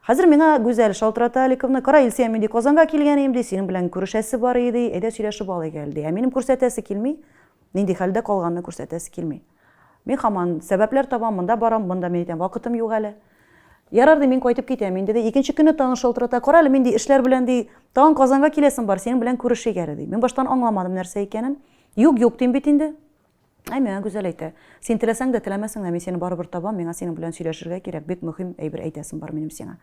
Хәзер миңа Гүзәл шалтырата Аликовна, кара, Илсөя, мин ди Казанга килгән идем ди, синең белән күрешәсе бар иде, әйдә сөйләшеп алыйк әле ди. Ә минем күрсәтәсе килми, нинди хәлдә калганны күрсәтәсе килми. Мин һаман сәбәпләр табам, монда барам, монда мин әйтәм, вакытым юк әле. Ярар ди, мин кайтып китәм инде ди. Икенче көнне тагын шалтырата, кара әле, мин ди эшләр белән ди, тагын Казанга киләсем бар, синең белән күрешик әле ди. Мин баштан аңламадым нәрсә икәнен. Юк, юк дим бит инде. Әй, миңа Гүзәл әйтә, син теләсәң дә, теләмәсәң дә, мин сине барыбер табам, миңа синең белән сөйләшергә кирәк, бик мөһим әйбер әйтәсем бар минем сиңа.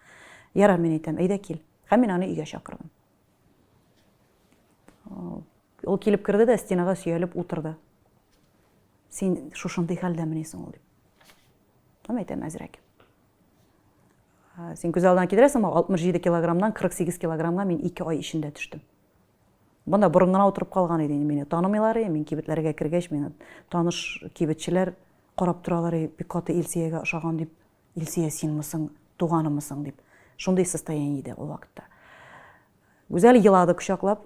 Ярар, мин әйтәм, әйдә кил. Һәм мин аны өйгә чакырдым. Ул килеп керде дә стенага сөялеп утырды. Син шушындый хәлдәмени соң ул дип. Мин әйтәм, әзрәк. Син күз алдына китерәсеңме, 67 килограммнан 48 килограммга мин 2 ай эчендә төштем. Монда борын гына утырып калган иде инде, мине танымыйлар иде. Мин кибетләргә кергәч, миңа таныш кибетчеләр карап торалар иде, бик каты Илсөягә ошаган дип. Илсөя синмысың, туганымысың дип. Шундый состояние иде ул вакытта. Гүзәл елады кочаклап.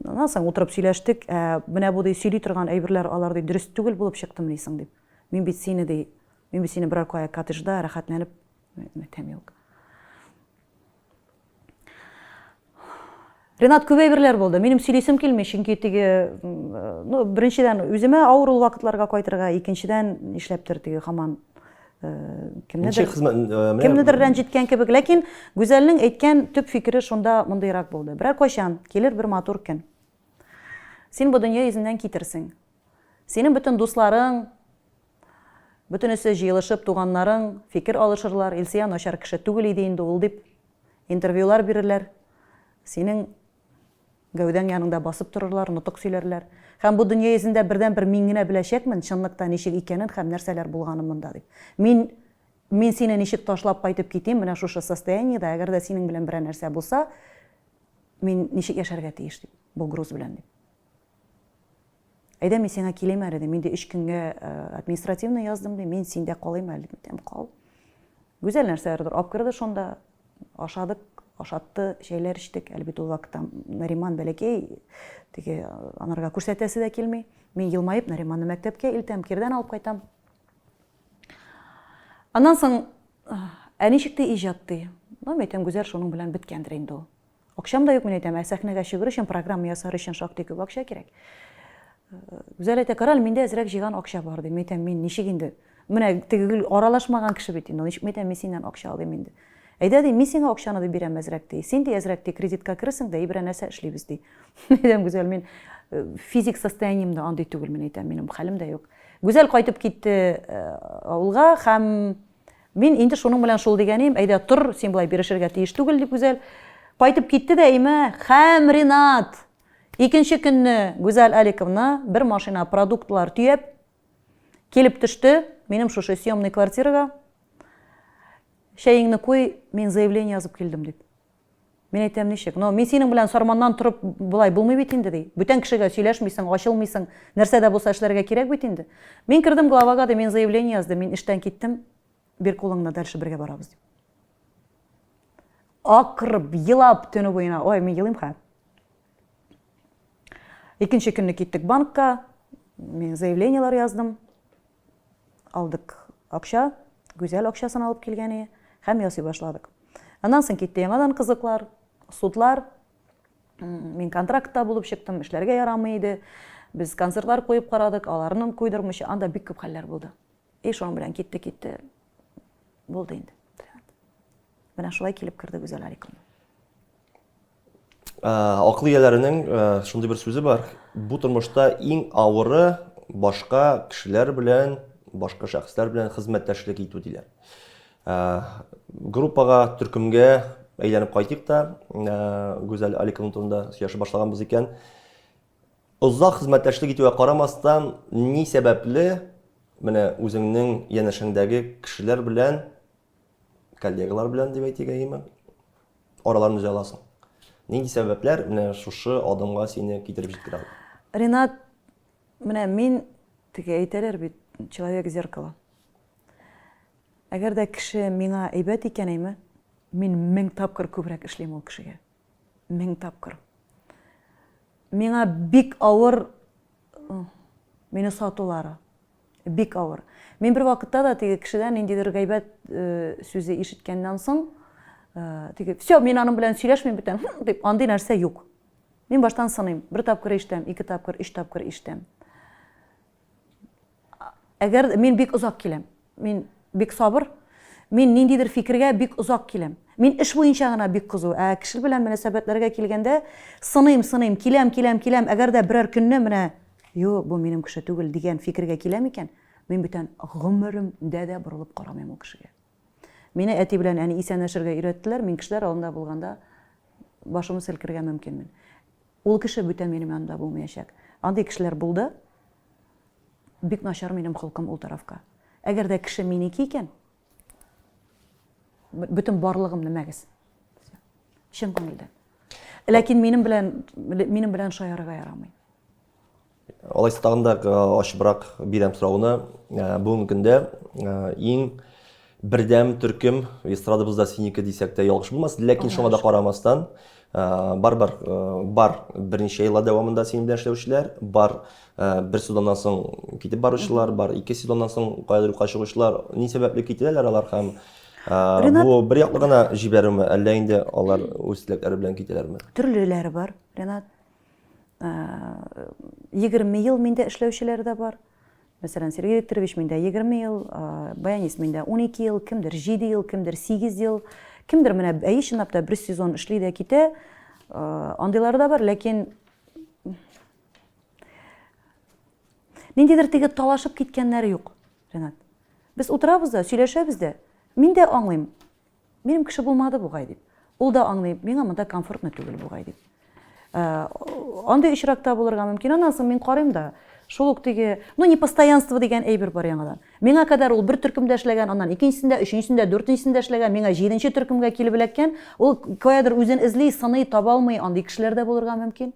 Аннан соң утырып сөйләштек. Ә, менә бу ди сөйли торган әйберләр алар ди дөрес түгел булып чыктымыни соң дип. Мин бит сине ди, мин бит сине берәр кая коттеджда рәхәтләнеп әйтәм юк. Ренат, күп әйберләр булды. Минем сөйлисем килми, чөнки теге, ну, беренчедән, үземә авыр ул вакытларга кайтырга, икенчедән, нишләптер теге һаман кемнедер, кемнедер рәнҗеткән кебек. Ләкин Гүзәлнең әйткән төп фикере шунда мондыйрак булды. Берәр кайчан килер бер матур көн. Син бу дөнья йөзеннән китерсең. Синең бөтен дусларың, Бөтенесе җыелышып, туганнарың фикер алышырлар, Илсөя начар кеше түгел иде инде ул дип, интервьюлар бирерләр. Синең гәүдәң яныңда басып торырлар, нотык сөйләрләр. Һәм бу дөнья йөзендә бердәнбер мин генә беләчәкмен, чынлыкта ничек икәнен һәм нәрсәләр булганын монда дип. Мин, мин сине ничек ташлап кайтып китим, менә шушы состояниедә, әгәр дә синең белән берәр нәрсә булса, мин ничек яшәргә тиеш дип, бу груз белән дип. Әйдә, мин сиңа килим әле, ди. Мин ди өч көнгә э, административный яздым, ди. Мин синдә калыйм әле, дип әйтәм, кал. Гүзәл нәрсәләрдер алып керде шунда. Ашадык, ашатты, чәйләр эчтек. Әле бит ул вакытта Нариман бәләкәй, теге э, анарга күрсәтәсе дә килми. Мин елмаеп Нариманны мәктәпкә илтәм, кирдән алып кайтам. Аннан соң, ә ничек ти иҗат ди? Ну, мин әйтәм, Гүзәл шуның белән беткәндер инде ул. Акчам да юк, мин әйтәм, ә сәхнәгә чыгыр өчен, программа ясар өчен шактый күп акча кирәк. Гүзәл әйтә, Караль, миндә әзрәк җыйган акча бар, ди. Мин әйтәм, мин ничек инде? Менә теге гел аралашмаган кеше бит инде, ничек мин әйтәм, мин синнән акча алыйм инде. Әйдә, ди, мин сиңа акчаны ди бирәм әзрәк, ди. Син ди әзрәк ди кредитка керерсең дә, и берәр нәрсә эшлибез, ди. Мин әйтәм, Гүзәл, мин э, физик состоянием дә андый түгел, мин әйтәм, минем хәлем дә юк. Гүзәл кайтып китте э, авылга һәм Мин инде шуның белән шул дигәнем, әйдә тор, син болай бирешергә тиеш түгел, дип Гүзәл. Кайтып китте дә имә, һәм Ринат! Икенче көнне Гүзәл Аликовна бер машина продуктлар төяп, Килеп төште минем шушы съемный квартирага. Чәеңне куй, мин заявление язып килдем, дип. Мин әйтәм, ничек? Но мин синең белән Сарманнан торып болай булмый бит инде, ди. Бүтән кешегә сөйләшмисең, ачылмыйсың. Нәрсә дә булса эшләргә кирәк бит инде. Мин кердем главага, ди, мин заявление яздым, мин эштән киттем. Бир кулыңны, дальше бергә барабыз, дип. Акырып, елап төне буена. Ой, мин елыйм хәзер. Икенче көнне киттек банкка. Мин заявлениеләр яздым. Алдык акча, Гүзәл акчасын алып килгән иде һәм ясый башладык. Аннан соң китте яңадан кызыклар, судлар. Мин контрактта булып чыктым, эшләргә ярамый иде. Без концертлар куеп карадык, аларны куйдырмыйча, анда бик күп хәлләр булды. И шуның белән китте, китте. Булды инде. Менә шулай килеп керде Гүзәл Аликовна. Акыл ияләренең шундый бер сүзе бар. Бу тормышта иң авыры башка кешеләр белән, башка шәхесләр белән хезмәттәшлек итү диләр. Группага, төркемгә әйләнеп кайтыйк та, Гүзәл Аликовна турында сөйләшеп башлаганбыз икән. Озак хезмәттәшлек итүгә карамастан, ни сәбәпле менә үзеңнең янәшәңдәге кешеләр белән коллегалар белән дип әйтик әйеме араларны өзә аласың нинди сәбәпләр менә шушы адымга сине китереп җиткерә алды ренат менә мин теге әйтәләр бит человек зеркало әгәр дә кеше миңа әйбәт икән әйме мин мең тапкыр күбрәк эшлим ул кешегә мең тапкыр миңа бик авыр мине сатулары Бик авыр. Мин бер вакытта да теге кешедән ниндидер гайбәт сүзе ишеткәннән соң, теге, все, мин аның белән сөйләшмим бүтән, дип, андый нәрсә юк. Мин баштан сыныйм. Бер тапкыр ишетәм, ике тапкыр, өч тапкыр ишетәм. Әгәр мин бик озак киләм. Мин бик сабыр. Мин ниндидер фикергә бик озак киләм. Мин эш буенча гына бик кызу, ә кеше белән мөнәсәбәтләргә килгәндә, сыныйм, сыныйм, киләм, киләм, киләм. Әгәр дә берәр көнне менә, юк, бу минем кеше түгел дигән фикергә киләм икән, мин бүтән гомеремдә дә борылып карамыйм ул кешегә. Мине әти белән әни исәнләшергә өйрәттеләр, мин кешеләр алдында булганда башымны селкергә мөмкинмен. Ул кеше бүтән минем янымда булмаячак. Андый кешеләр булды. Бик начар минем холкым ул тарафка. Әгәр дә кеше минеке икән, бөтен барлыгымны мәгез. Чын күңелдән. Ләкин минем белән минем белән шаярырга ярамый. Алайса тагын да э, ачыбрак бирәм сорауны. Э, бүгенге көндә э, иң бердәм төркем эстрадабызда синеке дисәк тә ялгыш булмас. Ләкин шуңа да карамастан, бар бар бар берничә еллар дәвамында синең белән эшләүчеләр, бар бер сезоннан соң китеп баручылар, бар ике сезоннан соң каядыр юкка чыгучылар. Ни сәбәпле китәләр алар һәм Ренат, бу бер яклы гына җибәрүме, әллә инде алар үз теләкләре белән китәләрме? Төрлеләре бар, Ренат. 20 ел миндә эшләүчеләр дә бар. Мәсәлән, Сергей Викторович миндә 20 ел, баянист миндә 12 ел, кемдер 7 ел, кемдер 8 ел, кемдер менә әйе чынлап та бер сезон эшли дә китә. Андыйлары да бар, ләкин ниндидер теге талашып киткәннәре юк, Ренат. Без утырабыз да, сөйләшәбез дә. Мин дә аңлыйм. Минем кеше булмады бугай дип. Ул да аңлый, миңа монда комфортно түгел бугай дип. Э, андый очракта булырга мөмкин. Аннан соң мин карыйм да, шул ук теге, ну, непостоянство дигән әйбер бар яңадан. Миңа кадәр ул бер төркемдә эшләгән, аннан икенчесендә, өченчесендә, дүртенчесендә эшләгән, миңа җиденче төркемгә килеп эләккән. Ул каядыр үзен эзли, сыный, таба алмый, андый кешеләр дә булырга мөмкин.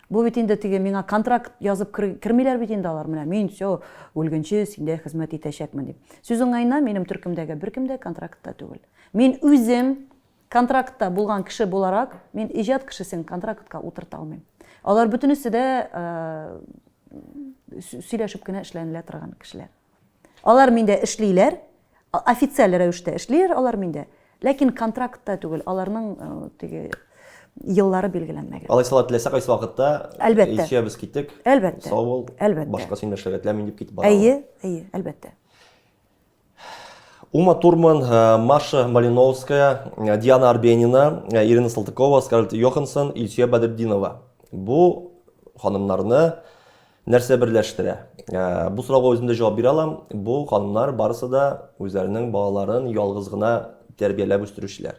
Бу бит инде теге миңа контракт язып кермиләр бит инде алар, менә мин все, үлгәнче синдә хезмәт итәчәкмен дип. Сүз уңаеннан минем төркемдәге беркем дә контрактта түгел. Мин үзем контрактта булган кеше буларак, мин иҗат кешесен контрактка утырта алмыйм. Алар бөтенесе дә сөйләшеп кенә эшләнелә торган кешеләр. Алар миндә эшлиләр, официаль рәвештә эшлиләр алар миндә, ләкин контрактта түгел, аларның э, теге еллары билгеләнмәгән. Алайса алар теләсә кайсы вакытта Әлбәттә. Илсөя без киттек. Әлбәттә. Сау бул. Әлбәттә. Башка синең эшләргә теләмим дип китеп бара. Әйе, әйе, әлбәттә. Ума Турман, э, Маша Малиновская, э, Диана Арбенина, э, Ирина Салтыкова, Скарлетт Йоханссон, Илсөя Бәдретдинова. Бу ханымнарны Нәрсә берләштерә? Бу сорауга үзем дә җавап бирә алам. Бу ханымнар барысы да үзләренең балаларын ялгыз гына тәрбияләп үстерүчеләр.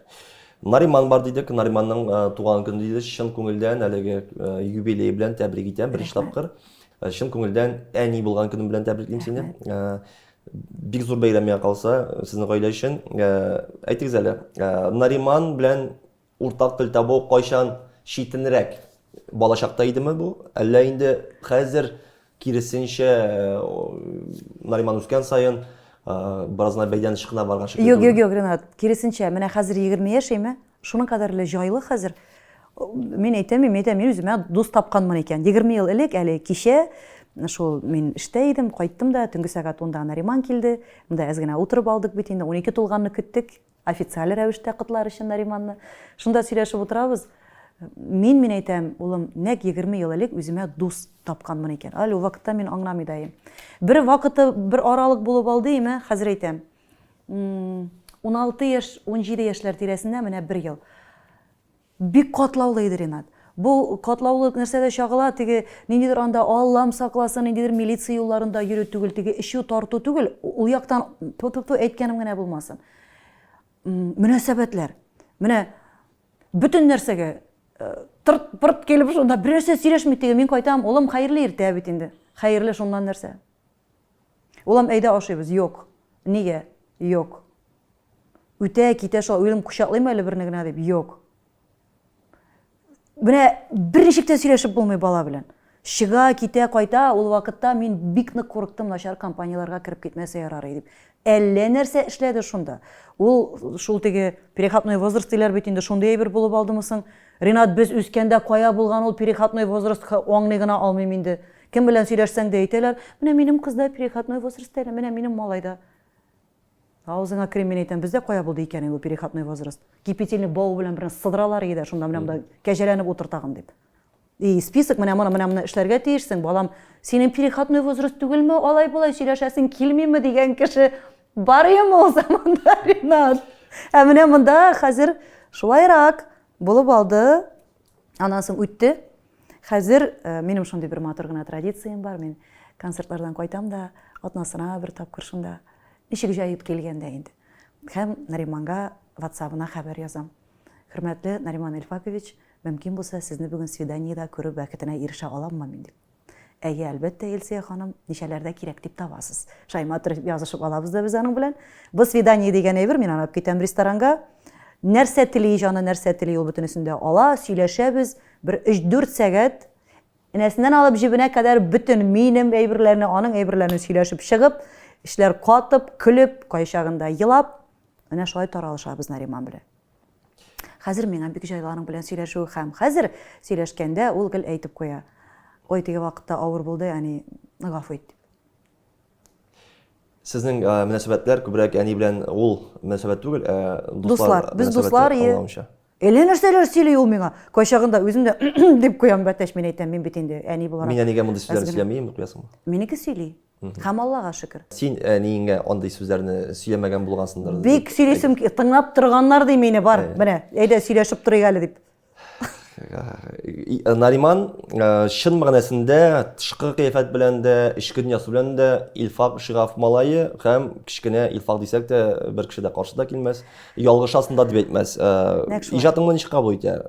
Нариман бар дидек. Нариманның туган көне диде. Чын күңелдән әлеге юбилей белән тәбрик итәм беренче тапкыр. Чын күңелдән әни булган көнем белән тәбриклим сине. Бик зур бәйрәм миңа калса, сезнең гаилә өчен. Әйтегез әле, Нариман белән уртак тел табу кайчан читенрәк? Балачакта идеме бу? Әллә инде хәзер киресенчә Нариман үскән саен бераз гына бәйләнеш кына барган шикелле? Юк, юк, юк, Ренат, киресенчә, менә хәзер 20 яшь име? Шуның кадәрле җайлы хәзер. Мин әйтәм, мин әйтәм, мин үземә дус тапканмын икән. 20 ел элек әле кичә шул мин эштә идем, кайттым да, төнге сәгать 10-да Нариман килде. Монда әз генә утырып алдык бит инде, 12 тулганны көттек. Официаль рәвештә котлар өчен Нариманны. Шунда сөйләшеп утырабыз. Мин, мин әйтәм, улым, нәкъ 20 ел элек үземә дус тапканмын икән. Әле ул вакытта мин аңламый да идем. Бер вакыты, бер аралык булып алды име, хәзер әйтәм. 16 яшь, 17 яшьләр тирәсендә менә бер ел. Бик катлаулы иде, Ренат. Бу катлаулылык нәрсәдә чагыла, теге ниндидер анда Аллам сакласын, ниндидер милиция юлларында йөрү түгел, теге эчү, тарту түгел, ул яктан тьфу-тьфу-тьфу әйткәнем генә булмасын. Мөнәсәбәтләр. Менә бөтен нәрсәгә э, тырт-пырт килеп шунда бер нәрсә сөйләшми теге мин кайтам, улым, хәерле иртә бит инде. Хәерле шуннан нәрсә? Улым, әйдә ашыйбыз. Юк. Нигә? Юк. Үтә, китә шул, уйлым, кочаклыйм әле берне генә дип. Юк. Менә берничек тә сөйләшеп булмый бала белән. Чыга, китә, кайта, ул вакытта мин бик нык курыктым, начар компанияләргә кереп китмәсә ярар иде дип. Әллә нәрсә эшләде шунда. Ул шул теге переходной возраст диләр бит инде, шундый әйбер булып алдымы соң? Ренат, без үскәндә кая булган ул переходной возраст, аңлый гына алмыйм инде. Кем белән сөйләшсәң дә әйтәләр, менә минем кызда переходной возраст әле, менә минем малайда. Авызыңа керим, мин әйтәм, бездә кая булды икән инде ул переходной возраст? Кипятильник бавы белән берне сыдыралар иде дә, шунда менә монда кәҗәләнеп утыр тагын дип. И список менә моны, менә моны эшләргә тиешсең, балам, синең переходной возраст түгелме, алай-болай сөйләшәсең килмиме дигән кеше бар иеме ул заманда, Ринат? Ә менә монда хәзер шулайрак булып алды. Аннан соң үтте. Хәзер э, минем шундый бер матур гына традициям бар. Мин концертлардан кайтам да, атнасына бер тапкыр шунда ничек җаеп килгәндә инде. Һәм Нариманга WhatsApp-ына хәбәр язам. Хөрмәтле Нариман Илфакович, мөмкин булса, сезне бүген свиданиедә күрү бәхетенә ирешә аламмы мин дип. Әйе, әлбәттә, Илсөя ханым, ничәләрдә кирәк дип табасыз. Шайма торып язышып алабыз да без аның белән. Бу свидание дигән әйбер, мин аны алып китәм ресторанга. Нәрсә тели җаны, нәрсә тели, ул бөтенесен дә ала, сөйләшәбез. Бер өч-дүрт сәгать энәсеннән алып җебенә кадәр бөтен минем әйберләрне, аның әйберләрен сөйләшеп чыгып, эшләр катып, көлеп, кайчагында елап, менә шулай таралышабыз Нариман белән. Хәзер миңа бик җайлы аның белән сөйләшү һәм хәзер сөйләшкәндә ул гел әйтеп куя. Ой, теге вакытта авыр булды, әни, гафу ит дип. Сезнең мөнәсәбәтләр күбрәк әни белән ул мөнәсәбәт түгел, ә дуслар. Без дуслар, ие. Әллә нәрсәләр сөйли ул миңа. Кайчагында үзем дә дип куям, бәтәч, мин әйтәм, мин бит инде әни буларак. Мин әнигә мондый сүзләрне сөйләмим, дип куясыңмы? Минеке сөйли. Һәм Аллага шөкер. Син әниеңә андый сүзләрне сөйләмәгән булгансыңдыр. Бик сөйлисем, тыңлап торганнар ди мине, бар, менә, әйдә сөйләшеп торыйк әле дип. Нариман чын мәгънәсендә тышкы кыяфәт белән дә, эчке дөньясы белән дә Илфак Шигаф малае һәм кечкенә Илфак дисәк тә бер кеше дә каршы да килмәс, ялгышасың да дип әйтмәс. Иҗатыңны ничек кабул итә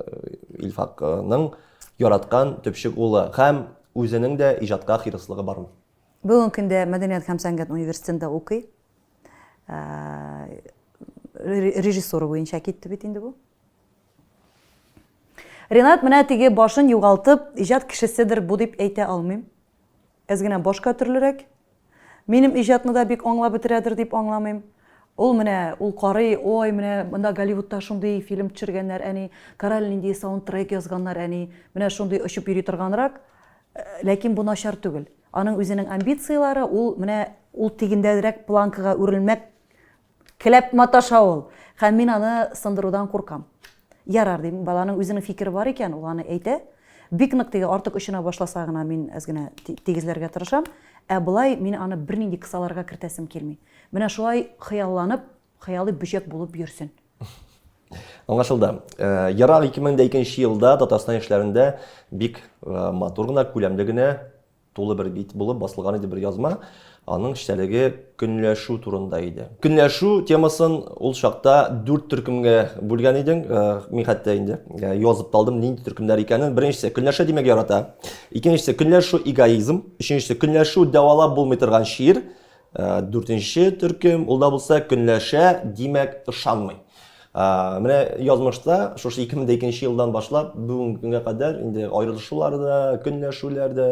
Илфакның яраткан төпчек улы һәм үзенең дә иҗатка хирыслыгы бармы? Бүгенге көндә Мәдәният һәм сәнгать университетында укый. Режиссура буенча китте бит инде бу. Ренат менә теге башын югалтып, иҗат кешеседер бу дип әйтә алмыйм. Әз генә башка төрлерәк. Минем иҗатны да бик аңлап бетерәдер дип аңламыйм. Ул менә, ул карый, ой, менә монда Голливудта шундый фильм төшергәннәр, әни, карале нинди саундтрек язганнар, әни, менә шундый очып йөри торганрак. Ләкин бу начар түгел. Аның үзенең амбицияләре, ул менә ул тегендәрәк планкага үрелмәк келәп маташа ул. Һәм мин аны сындырудан куркам. Ярар, дим, баланың үзенең фикере бар икән, ул аны әйтә. Бик нык теге артык очына башласа гына мин әз генә тигезләргә тырышам. Ә болай мин аны бернинди кысаларга кертәсем килми. Менә шулай хыялланып, хыялый бөҗәк булып йөрсен. Аңлашылды. Э, ерак 2002 елда Татарстан яшьләрендә бик э, матур гына, күләмле генә Тулы бер бит булып басылган иде бер язма. Аның эчтәлеге көнләшү турында иде. Көнләшү темасын ул чакта дүрт төркемгә бүлгән идең. Э, мин хәтта инде э, язып та алдым нинди төркемнәр икәнен. Беренчесе көнләшә димәк ярата. Икенчесе көнләшү эгоизм. Өченчесе көнләшү дәвалап булмый торган чир. Э, дүртенче төркем ул да булса көнләшә, димәк ышанмый. Менә язмышта шушы 2002 елдан башлап бүгенге көнгә кадәр инде аерылышулар да, көнләшүләр дә,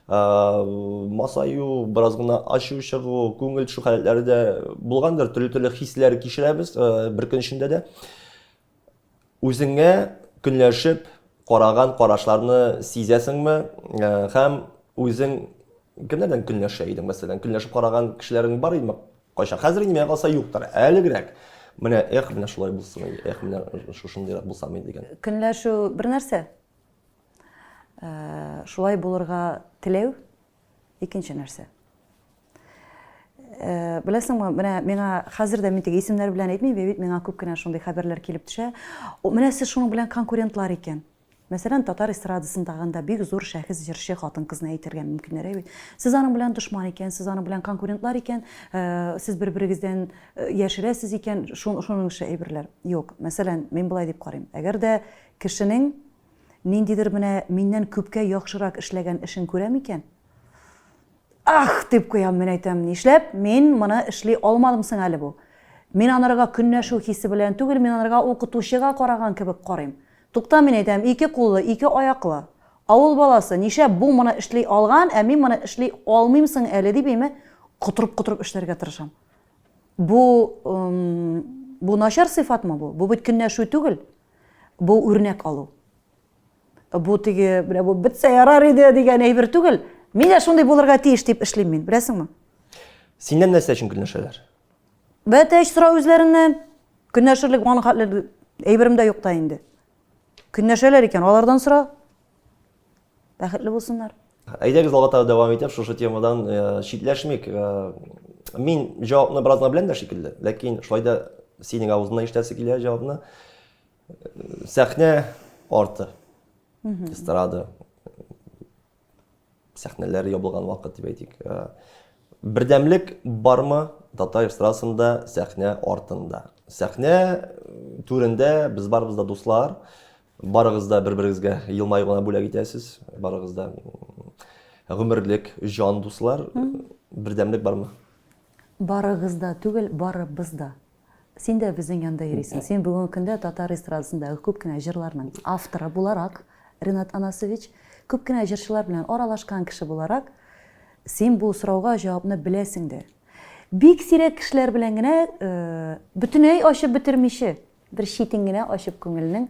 масаю, бераз гына ачу чыгу, күңел төшү халәтләре дә булгандыр, төрле-төрле хисләр кичерәбез бер көн эчендә дә. Үзеңә көнләшеп караган карашларны сизәсеңме һәм үзең кемнәрдән көнләшә идең, мәсәлән, көнләшеп караган кешеләрең бар идеме? Кайчан? Хәзер инде миңа калса юктыр. Әлегрәк. Менә эх, менә шулай булсын иде, эх, менә шушындыйрак булсам иде дигән. Көнләшү бер нәрсә. Э, шулай булырга теләү икенче нәрсә. Э, беләсеңме, менә миңа хәзер дә мин теге исемнәр белән әйтмим, бит миңа күп кенә шундый хәбәрләр килеп төшә. Менә сез шуның белән конкурентлар икән. Мәсәлән, татар эстрадасындагы да бик зур шәхес җырчы хатын-кызны әйтергә мөмкиннәр, әй бит. Сез аның белән дошман икән, сез аның белән конкурентлар икән, э, сез бер-берегездән э, яшерәсез икән, шуның ише әйберләр. Юк, мәсәлән, мин болай дип карыйм. Әгәр дә кешенең ниндидер менә миннән күпкә яхшырак эшләгән эшен күрәм икән, Ах, дип куям, мин әйтәм, нишләп мин моны эшли алмадым соң әле бу? Мин анарга көнләшү хисе белән түгел, мин анарга укытучыга караган кебек карыйм. Тукта, мин әйтәм, ике куллы, ике аяклы. Авыл баласы, нишләп бу моны эшли алган, ә мин моны эшли алмыйм соң әле дип, име, котырып-котырып эшләргә тырышам. Бу, бу начар сыйфатмы бу? Бу бит көнләшү түгел. Бу үрнәк алу. Бу теге, менә бу бетсә ярар иде дигән әйбер түгел. Мин дә шундый булырга тиеш дип эшлим мин, беләсеңме? Синнән нәрсә өчен көнләшәләр? Бәтәч сора үзләреннән. Көнләшерлек аның хәтле әйберем дә юк та инде. Көнләшәләр икән, алардан сора. Бәхетле булсыннар. Әйдәгез алга таба дәвам итеп, шушы темадан э, читләшмик. Э, мин җавапны бераз гына беләм дә шикелле, ләкин шулай да синең авызыңнан ишетәсе килә җавапны. Сәхнә арты. Эстрада. Сәхнәләр ябылган вакыт дип әйтик. Э, бердәмлек бармы татар эстрадасында сәхнә артында? Сәхнә э, түрендә без барыбыз да дуслар. Барыгыз да бер-берегезгә елмаю гына бүләк итәсез. Барыгыз да гомерлек җан дуслар. Бердәмлек бармы? Барыгыз да түгел, барыбыз да. Син дә безнең янда йөрисең. Син бүгенге көндә татар эстрадасындагы күп кенә җырларның авторы буларак, Ренат Анасович, күп кенә җырчылар белән аралашкан кеше буларак, син бу сорауга җавапны беләсең дә. Бик сирәк кешеләр белән генә бөтенләй ачып бетермичә, бер читен генә ачып күңелнең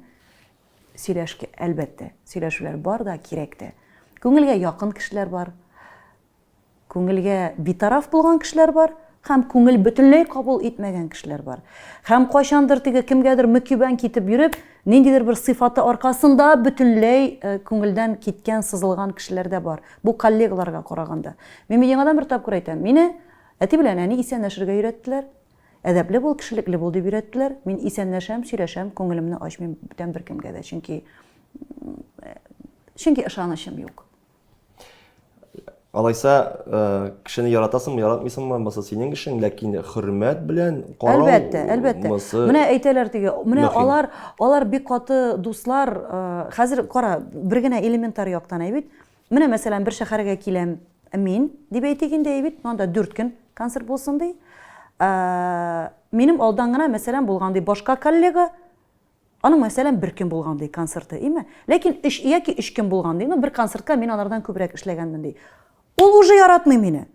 сөйләшкә, әлбәттә, сөйләшүләр бар да, кирәк тә. Күңелгә якын кешеләр бар. Күңелгә битараф булган кешеләр бар һәм күңел бөтенләй кабул итмәгән кешеләр бар. Һәм кайчандыр теге кемгәдер мөкибән китеп йөреп, ниндидер бер сыйфаты аркасында бөтенләй э, күңелдән киткән, сызылган кешеләр дә бар. Бу коллегаларга караганда. Мин бит яңадан бер тапкыр әйтәм, мине әти белән әни исәнләшергә өйрәттеләр. Әдәпле бул, кешелекле бул дип өйрәттеләр. Мин исәнләшәм, сөйләшәм, күңелемне ачмыйм бүтән беркемгә дә, чөнки чөнки ышанычым юк. Алайса, э, кешене яратасыңмы, яратмыйсыңмы, монысы синең эшең, ләкин хөрмәт белән карау Әлбәттә, әлбәттә. Монысы Менә әйтәләр теге, менә мөһим. алар, алар бик каты дуслар. Э, хәзер кара, бер генә элементар яктан әй бит. Менә мәсәлән, бер шәһәргә киләм мин, дип әйтик инде, әй бит, анда 4 көн концерт булсын ди. Э, минем алдан гына, мәсәлән, булган ди башка коллега, Аның, мәсәлән, бер көн булган, ди, концерты, име? Ләкин өч яки өч көн булган, ди. Ну, бер концертка мин анардан күбрәк эшләгәнмен, ди. Ул уже яратмый мине.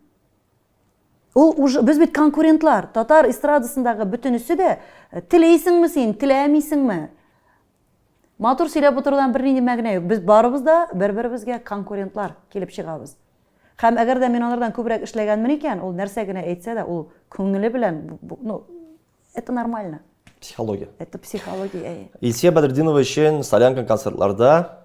Ул уже, без бит конкурентлар. Татар эстрадасындагы бөтенесе дә, э, теләйсеңме син, теләмисеңме? Матур сөйләп утырудан бернинди мәгънә юк. Без барыбыз да бер-беребезгә конкурентлар килеп чыгабыз. Һәм әгәр дә мин анардан күбрәк эшләгәнмен икән, ул нәрсә генә әйтсә дә, ул күңеле белән, ну, Это нормально. Психология. Это психология, әйе. Илсөя Бәдретдинова өчен солянка концертларда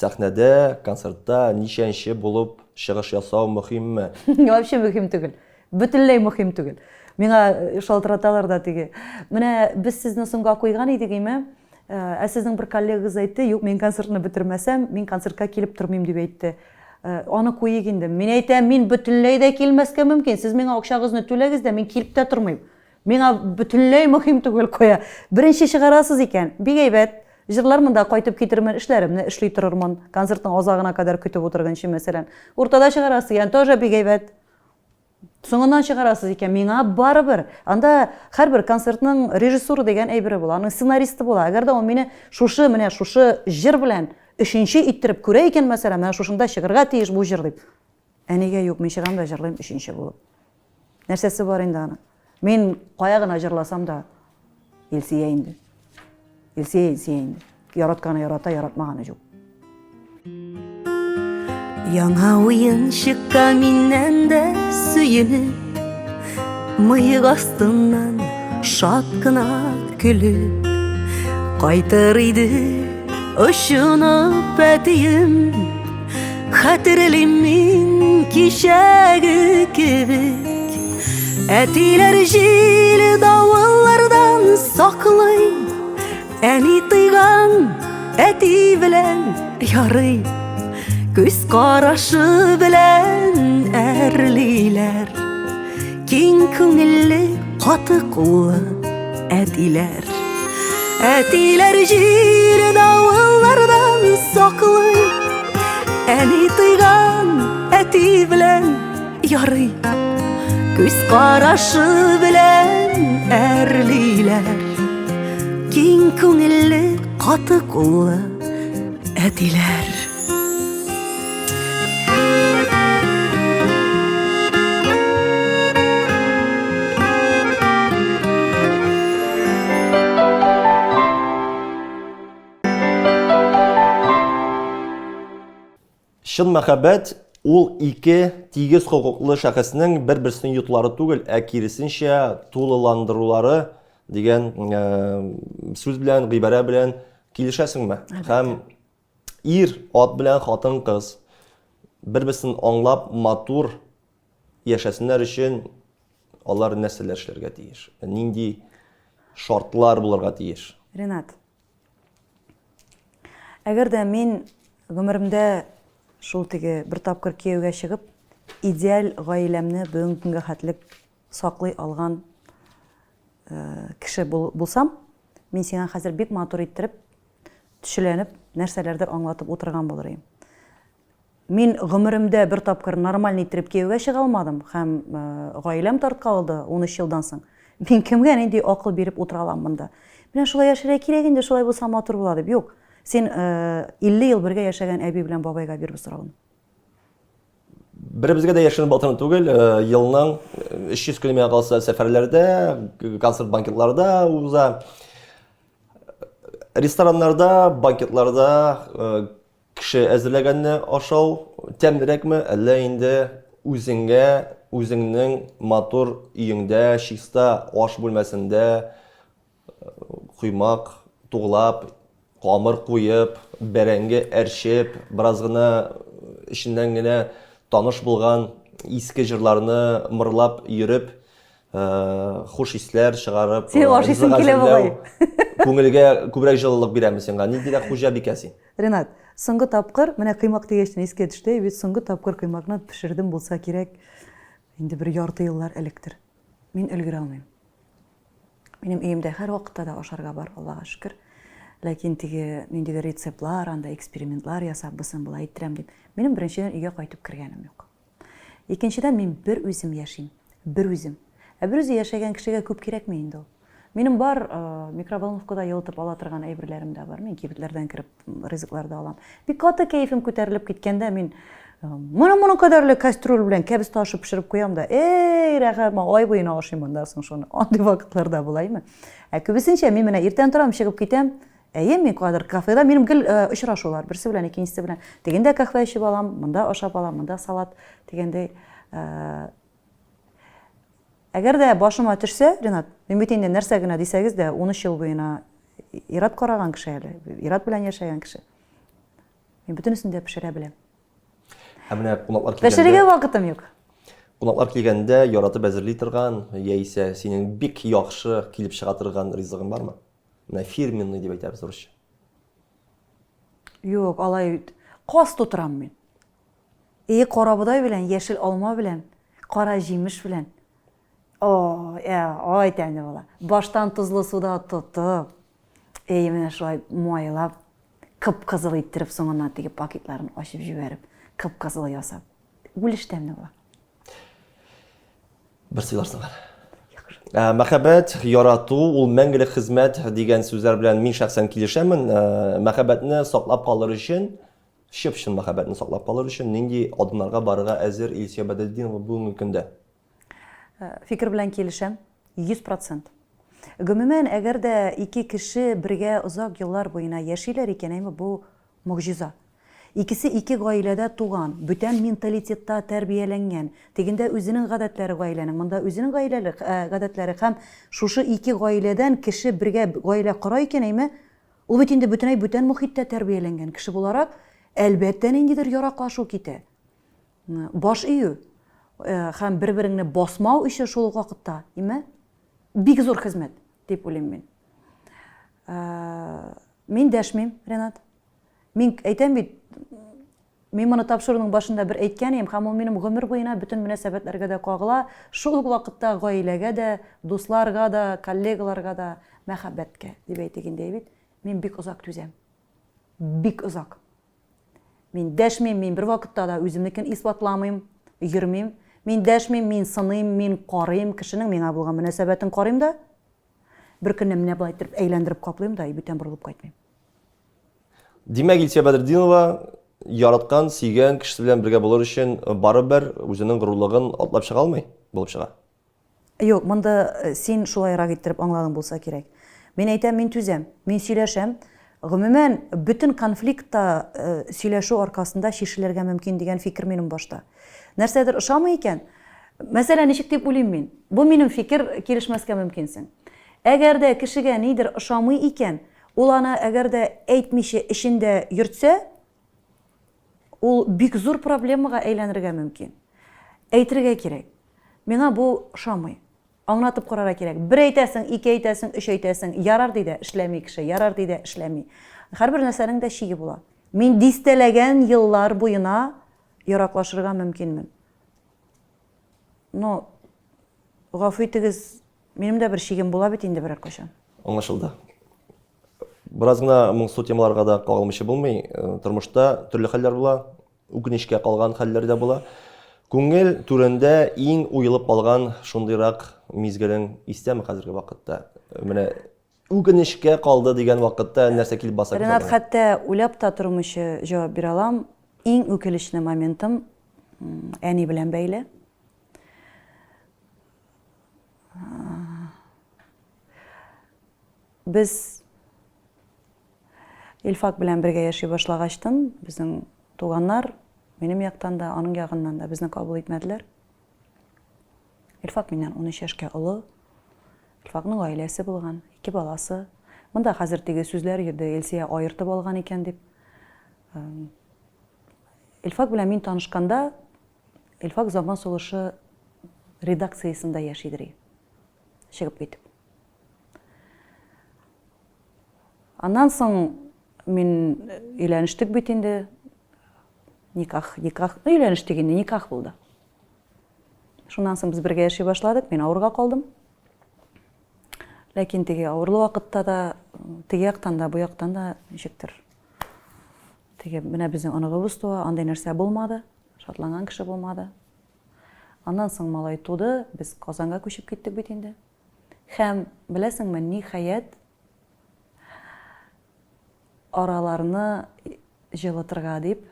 сәхнәдә, концертта ничәнче булып чыгыш ясау мөһимме? Вообще мөһим түгел. Бөтенләй мөһим түгел. Миңа э, шалтыраталар да теге. Менә без сезне соңга куйган идек име? Э, ә сезнең бер коллегагыз әйтте, юк, мин концертны бетермәсәм, мин концертка килеп тормыйм дип әйтте. Э, аны куйыйк инде. Мин әйтәм, мин бөтенләй дә килмәскә мөмкин. Сез миңа акчагызны түләгез дә, мин килеп тә тормыйм. Миңа бөтенләй мөһим түгел кая. Беренче чыгарасыз икән, бик әйбәт. Җырлар монда кайтып китермен, эшләремне эшли торырмын. Концертның азагына кадәр көтеп утырганчы, мәсәлән. Уртада чыгарасыз икән, тоже бик әйбәт. Соңыннан чыгарасыз икән, миңа барыбер. Анда һәрбер концертның режиссуры дигән әйбере була, аның сценаристы була. Әгәр дә ул мине шушы, менә шушы җыр белән өченче иттереп күрә икән, мәсәлән, менә шушында чыгарга тиеш бу җыр дип. Ә нигә юк, мин чыгам да җырлыйм өченче булып. Нәрсәсе бар инде аның? Мин кая гына җырласам да, Илсия инде. Илсия, Илсия инде. Яратканы ярата, яратмаганы юк. Яңа уенчыкка миннән дә сөенеп, Мыек астыннан шат кына көлеп, Кайтыр иде очынып әтием. Хәтерлим мин кичәге кебек, Әтиләр җил давыллардан саклый, Әни тыйган әти белән ярый, Күз карашы белән әрлиләр. Киң күңелле, каты куллы әтиләр. Әтиләр җир давыллардан саклый, Әни тыйган әти белән ярый. Күз карашы белән әрлиләр. Киң күңелле, каты куллы әтиләр. Чын мәхәббәт ул ике тигез хокуклы шәхеснең бер-берсен йотулары түгел, ә киресенчә тулыландырулары дигән э, сүз белән, гыйбарә белән килешәсеңме? Һәм ир ат белән хатын-кыз бер-берсен аңлап, матур яшәсеннәр өчен алар нәрсәләр эшләргә тиеш? Нинди шартлар булырга тиеш? Ренат, әгәр дә мин гомеремдә шул теге бер тапкыр кияүгә чыгып, идеаль гаиләмне бүгенге көнгә хәтлек саклый алган э, кеше булсам, мин сиңа хәзер бик матур иттереп, төчеләнеп, нәрсәләрдер аңлатып утырган булыр идем. Мин гомеремдә бер тапкыр нормальный иттереп кияүгә чыга алмадым һәм э, гаиләм тарткалды 13 елдан соң. Мин кемгә нинди акыл биреп утыра алам монда? Менә шулай яшәргә кирәк инде, шулай булса матур була дип. Юк. Син 50 э, ел бергә яшәгән әби белән бабайга бир бу сорауны. Беребезгә дә яшерен батырын түгел, э, елның 300 көне миңа калса сәфәрләрдә, концерт банкетларда уза. Рестораннарда, банкетларда Кеше әзерләгәнне ашау тәмлерәкме, әллә инде үзеңә, үзеңнең матур өеңдә, чиста аш бүлмәсендә коймак туглап, камыр куеп, бәрәңге әрчеп, бераз гына эченнән генә таныш булган иске җырларны мырлап йөреп, хуш исләр чыгарып, Синең ашыйсың килә бугай. Күңелгә күбрәк җылылык бирәме сиңа? Ниндирәк хуҗабикә син? Ренат, соңгы тапкыр, менә коймак дигәчтен искә төште, бит соңгы тапкыр коймакны пешердем булса кирәк, инде бер ярты еллар электер. Мин өлгерә алмыйм. Минем өемдә һәрвакытта да ашарга бар, Аллага шөкер. Ләкин теге ниндидер рецептлар, анда экспериментлар ясап, бусын болай иттерәм дип, минем беренчедән өйгә кайтып кергәнем юк. Икенчедән, мин бер үзем яшим. Бер үзем. Ә бер үзе яшәгән кешегә күп кирәкми инде ул. Минем бар, микроволновкада елытып ала торган әйберләрем дә бар. Мин кибетләрдән кереп ризыклар да алам. Бик каты кәефем күтәрелеп киткәндә мин моны моның кадәрле кастрюль белән кәбестә ашы пешереп куям да, эй, рәхәт, ай буена ашыйм аннан соң шуны. Андый вакытлар да була, әйме? Ә күбесенчә мин менә иртән торам, чыгып китәм. Әйе, мин кадер кафеда минем гел очрашулар, берсе белән, икенчесе белән. Тегендә кафе эчеп алам, монда ашап алам, монда салат дигәндәй. Әгәр дә башыма төшсә, Ренат, мин бит инде нәрсә генә дисәгез дә, 13 ел буена ир-ат караган кеше әле, ир-ат белән яшәгән кеше. Мин бөтенесен дә пешерә беләм. Ә менә кунаклар килгәндә... Пешерергә вакытым юк. Кунаклар килгәндә яратып әзерли торган, яисә синең бик яхшы килеп чыга торган ризыгың бармы? Менә фирменный дип әйтәбез русча. Юк, алай каз тутырам мин. И карабодай белән, яшел алма белән, кара җимеш белән. О, ә, ай тәмле була. Баштан тозлы суда тотып, эй, менә шулай майлап, кып-кызыл иттереп соңыннан теге пакетларын ачып җибәреп, кып-кызыл ясап. Үлеш тәмле була. Бер сыйларсың әле. Ә, мәхәббәт, ярату, ул мәңгелек хезмәт дигән сүзләр белән мин шәхсән килешәмен. Ә, мәхәббәтне саклап калыр өчен, чып-чын мәхәббәтне саклап калыр өчен нинди адымнарга барырга әзер Илсөя Бәдретдинова бүгенге көндә? Ә, фикер белән килешәм, 100%. Гомумән, әгәр дә ике кеше бергә озак еллар буена яшиләр икән, әйме, бу Могҗиза. Икесе ике гаиләдә туган, бүтән менталитетта тәрбияләнгән. Тегендә үзенең гадәтләре гаиләнең, монда үзенең гаиләле гадәтләре һәм шушы ике гаиләдән кеше бергә гаилә кора икән, әйме, ул бит инде бөтенләй бүтән мохиттә тәрбияләнгән кеше буларак, әлбәттә, ниндидер яраклашу китә. Баш ию һәм бер-береңне басмау өчен шул ук вакытта, име, бик зур хезмәт, дип уйлыйм мин. Мин дәшмим, Ренат. Мин әйтәм бит, мин моны тапшыруның башында бер әйткән идем, һәм ул минем гомер буена бөтен мөнәсәбәтләргә дә кагыла, шул ук вакытта гаиләгә дә, дусларга да, коллегаларга да, мәхәббәткә, дип әйтик инде, бит. Мин бик озак түзәм. Бик озак. Мин дәшмим, мин бер вакытта да үземнекен исбатламыйм, йөрмим. Мин дәшмим, мин сыныйм, мин карыйм, кешенең миңа булган мөнәсәбәтен карыйм да, Бер көнне менә болай иттереп әйләндереп каплыйм да, и бүтән борылып кайтмыйм. Димәк, Илсөя Бәдретдинова яраткан, сөйгән кешесе белән бергә булыр өчен э, барыбер үзенең горурлыгын атлап чыга алмый булып чыга. Юк, монда э, син шулайрак иттереп аңладың булса кирәк. Мин әйтәм, мин түзәм, мин сөйләшәм. Гомумән, бөтен конфликт та э, сөйләшү аркасында чишелергә мөмкин дигән фикер минем башта. Нәрсәдер ошамый икән, мәсәлән, ничек дип уйлыйм мин. Бу минем фикер, килешмәскә мөмкинсең. Әгәр дә кешегә нидер ошамый икән, ул аны әгәр дә әйтмичә эчендә йөртсә, ул бик зур проблемага әйләнергә мөмкин. Әйтергә кирәк. Миңа бу ошамый. Аңлатып карарга кирәк. Бер әйтәсең, ике әйтәсең, өч әйтәсең, ярар ди дә, эшләми кеше, ярар ди дә, эшләми. Һәрбер нәрсәнең дә чиге була. Мин дистәләгән еллар буена яраклашырга мөмкинмен. Но, гафу итегез, минем дә бер чигем була бит инде берәр кайчан. Аңлашылды. Бераз гына моңсу темаларга да кагылмыйча булмый. Э, тормышта төрле хәлләр була, үкенечкә калган хәлләр дә була. Күңел түрендә иң уелып калган шундыйрак мизгелең истәме хәзерге вакытта? Менә Үкенечкә калды дигән вакытта нәрсә килеп баса күз Ренат, хәтта уйлап та тормыйча җавап бирә алам. Иң үкенечле моментым әни белән бәйле. Без Илфак белән бергә яши башлагачтын, безнең туганнар, минем яктан да, аның ягыннан да безне кабул итмәделәр. Илфак миннән 13 яшькә олы. Илфакның гаиләсе булган, ике баласы. Монда хәзер теге сүзләр йөрде, Илсөя аертып алган икән дип. Илфак белән мин танышканда, Илфак Заман сулышы редакциясендә яшидер. Чыгып китеп. Аннан соң мин өйләнештек бит инде. Никах, никах, ну өйләнештек инде, никах булды. Шуннан соң без бергә яши башладык, мин авырга калдым. Ләкин теге авырлы вакытта да, теге яктан да, бу яктан да ничектер. Теге менә безнең оныгыбыз туа, андый нәрсә булмады, шатланган кеше булмады. Аннан соң малай туды, без Казанга күчеп киттек бит инде. Һәм, беләсеңме, ниһаять, араларны җылытырга дип,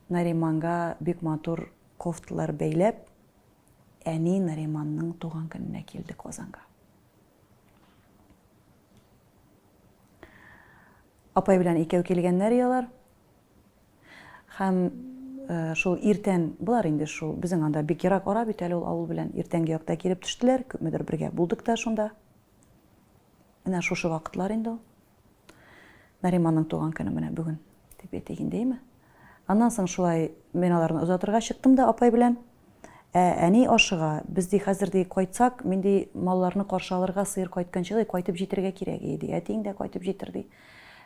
Нариманга бик матур кофталар бәйләп, әни Нариманның туган көненә килде Казанга. Апай белән икәү килгәннәр ялар. Һәм э, шул иртән, болар инде шул, безнең анда бик ерак ара бит әле ул авыл белән, иртәнге якта килеп төштеләр, күпмедер бергә булдык та шунда. Менә шушы вакытлар инде ул. Нариманның туган көне менә бүген, дип әйтик инде, әйме? Аннан соң шулай мин аларны озатырга чыктым да апай белән. Ә әни ашыга, без ди хәзер ди кайтсак, мин ди малларны каршы алырга сыер кайтканчы ди кайтып җитәргә кирәк иде ди, әтиең дә кайтып җитер ди.